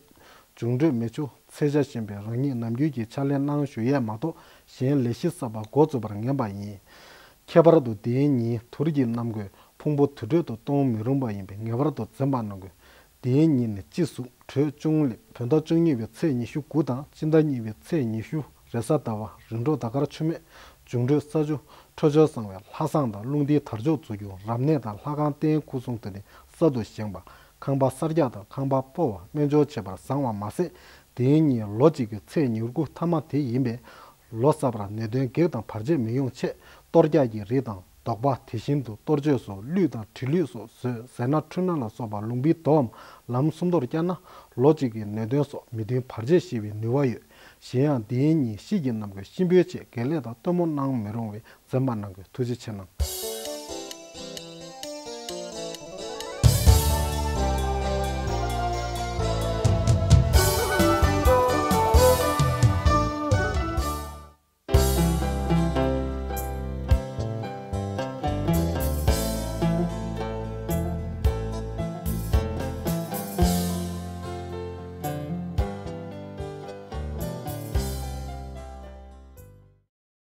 འབྱུང་འཕྲོད་མེ་ཆུ། ཚེས་ཆ་ཞན་པས་རང་ཉིད་ནམ་རྒྱུན་གྱི་ཕྱག་ལས་གནང་བཞུགས་ཡས་མ་གཏོགས་གཞན་ལས་གཞི་གསར་པ་འགོ་བཙུགས་པར་ངན་པ་ཡིན། ཁྱད་པར་དུ་འདིའི་ཉིན་དུར་གྱི་རྣམ་ཀུན་ཕུང་པོ་དུར་ཁྲོད་དུ་གཏོང་མི་རུང་བ་ཡིན་པས་ངེས་པར་དུ་འཛེམ་པ་གནང་དགོས། འདིའི་ཉིན་ནི་སྤྱི་གཟུགས་དྲོད་ཅུང་ལེགས། བོད་ཟླ་བཅུ་གཉིས་པའི་ཚེས་ཉི་ཤུ་དགུ་དང་སྤྱི་ཟླ་གཉིས་པའི་ཚེས་ཉི་ཤུ། རེས་གཟའ་ཟླ་བ། རིམ་གྲོ་ཟླ་སྐར་ཆུ་མེད། འབྱུང་འཕྲོད་ས་ཆུ། འཕྲོད་སྦྱོར་བཟང་བས་ལྷ་བསང་དང་རླུང་རྟའི་དར་ལྕོག་འཛུགས་རྒྱུ། རབ་གནས་དང་ལྷ་ཁང་རྟེན་སྐུ་གསུང་ཐུགས་རྟེན་གསར་དུ་བཞེངས་པ། ཁང་པ་གསར་རྒྱག་དང་ཁང་པ་སྤོ་བ། སྨན་སྦྱོར་བྱེད་པར་བཟང་བ་མ་ཟད། དེའི་ཉིན་ལོ་གཅིག་གི་ཚེས་ཉེར་དགུ་ཐ་མ་དེ་ཡིན་པས། ལོ་གསར་པར་ནད་གདོན་བགེགས་དང་བར་ཆད་མི་ཡོང་ཆེད་གཏོར་རྒྱག་གི་རིགས་དང་། བཟློག་པ། དེ་བཞིན་དུ་གཏོར་མཆོད་སོགས་གླུད་དང་དྲི་གླུད་སོགས་བཟོས། ཟས་སྣ་འཁྲུ་སྣ་ལ་སོགས་པ་ལུང་པའི་མདོའམ་ལམ་སུམ་མདོར་བསྐྱལ་ན། ལོ་གཅིག་གི་ནད་གདོན་སོགས་མི་མཐུན་བར་ཆད་ཞི་བའི་ནུས་པ་ཡོད། གཞན་ཡང་འདིའི་ཉིན་ཤིད་ཀྱི་རྣམ་ཀུན་གཤིན་པོའི་ཆེད་དགེ་ལེགས་དང་སྟོན་མོ་གནང་མི་རུང་བས་འཛེམ་པ་གནང་དགོས། ཐུགས་རྗེ་ཆེ་གནང་།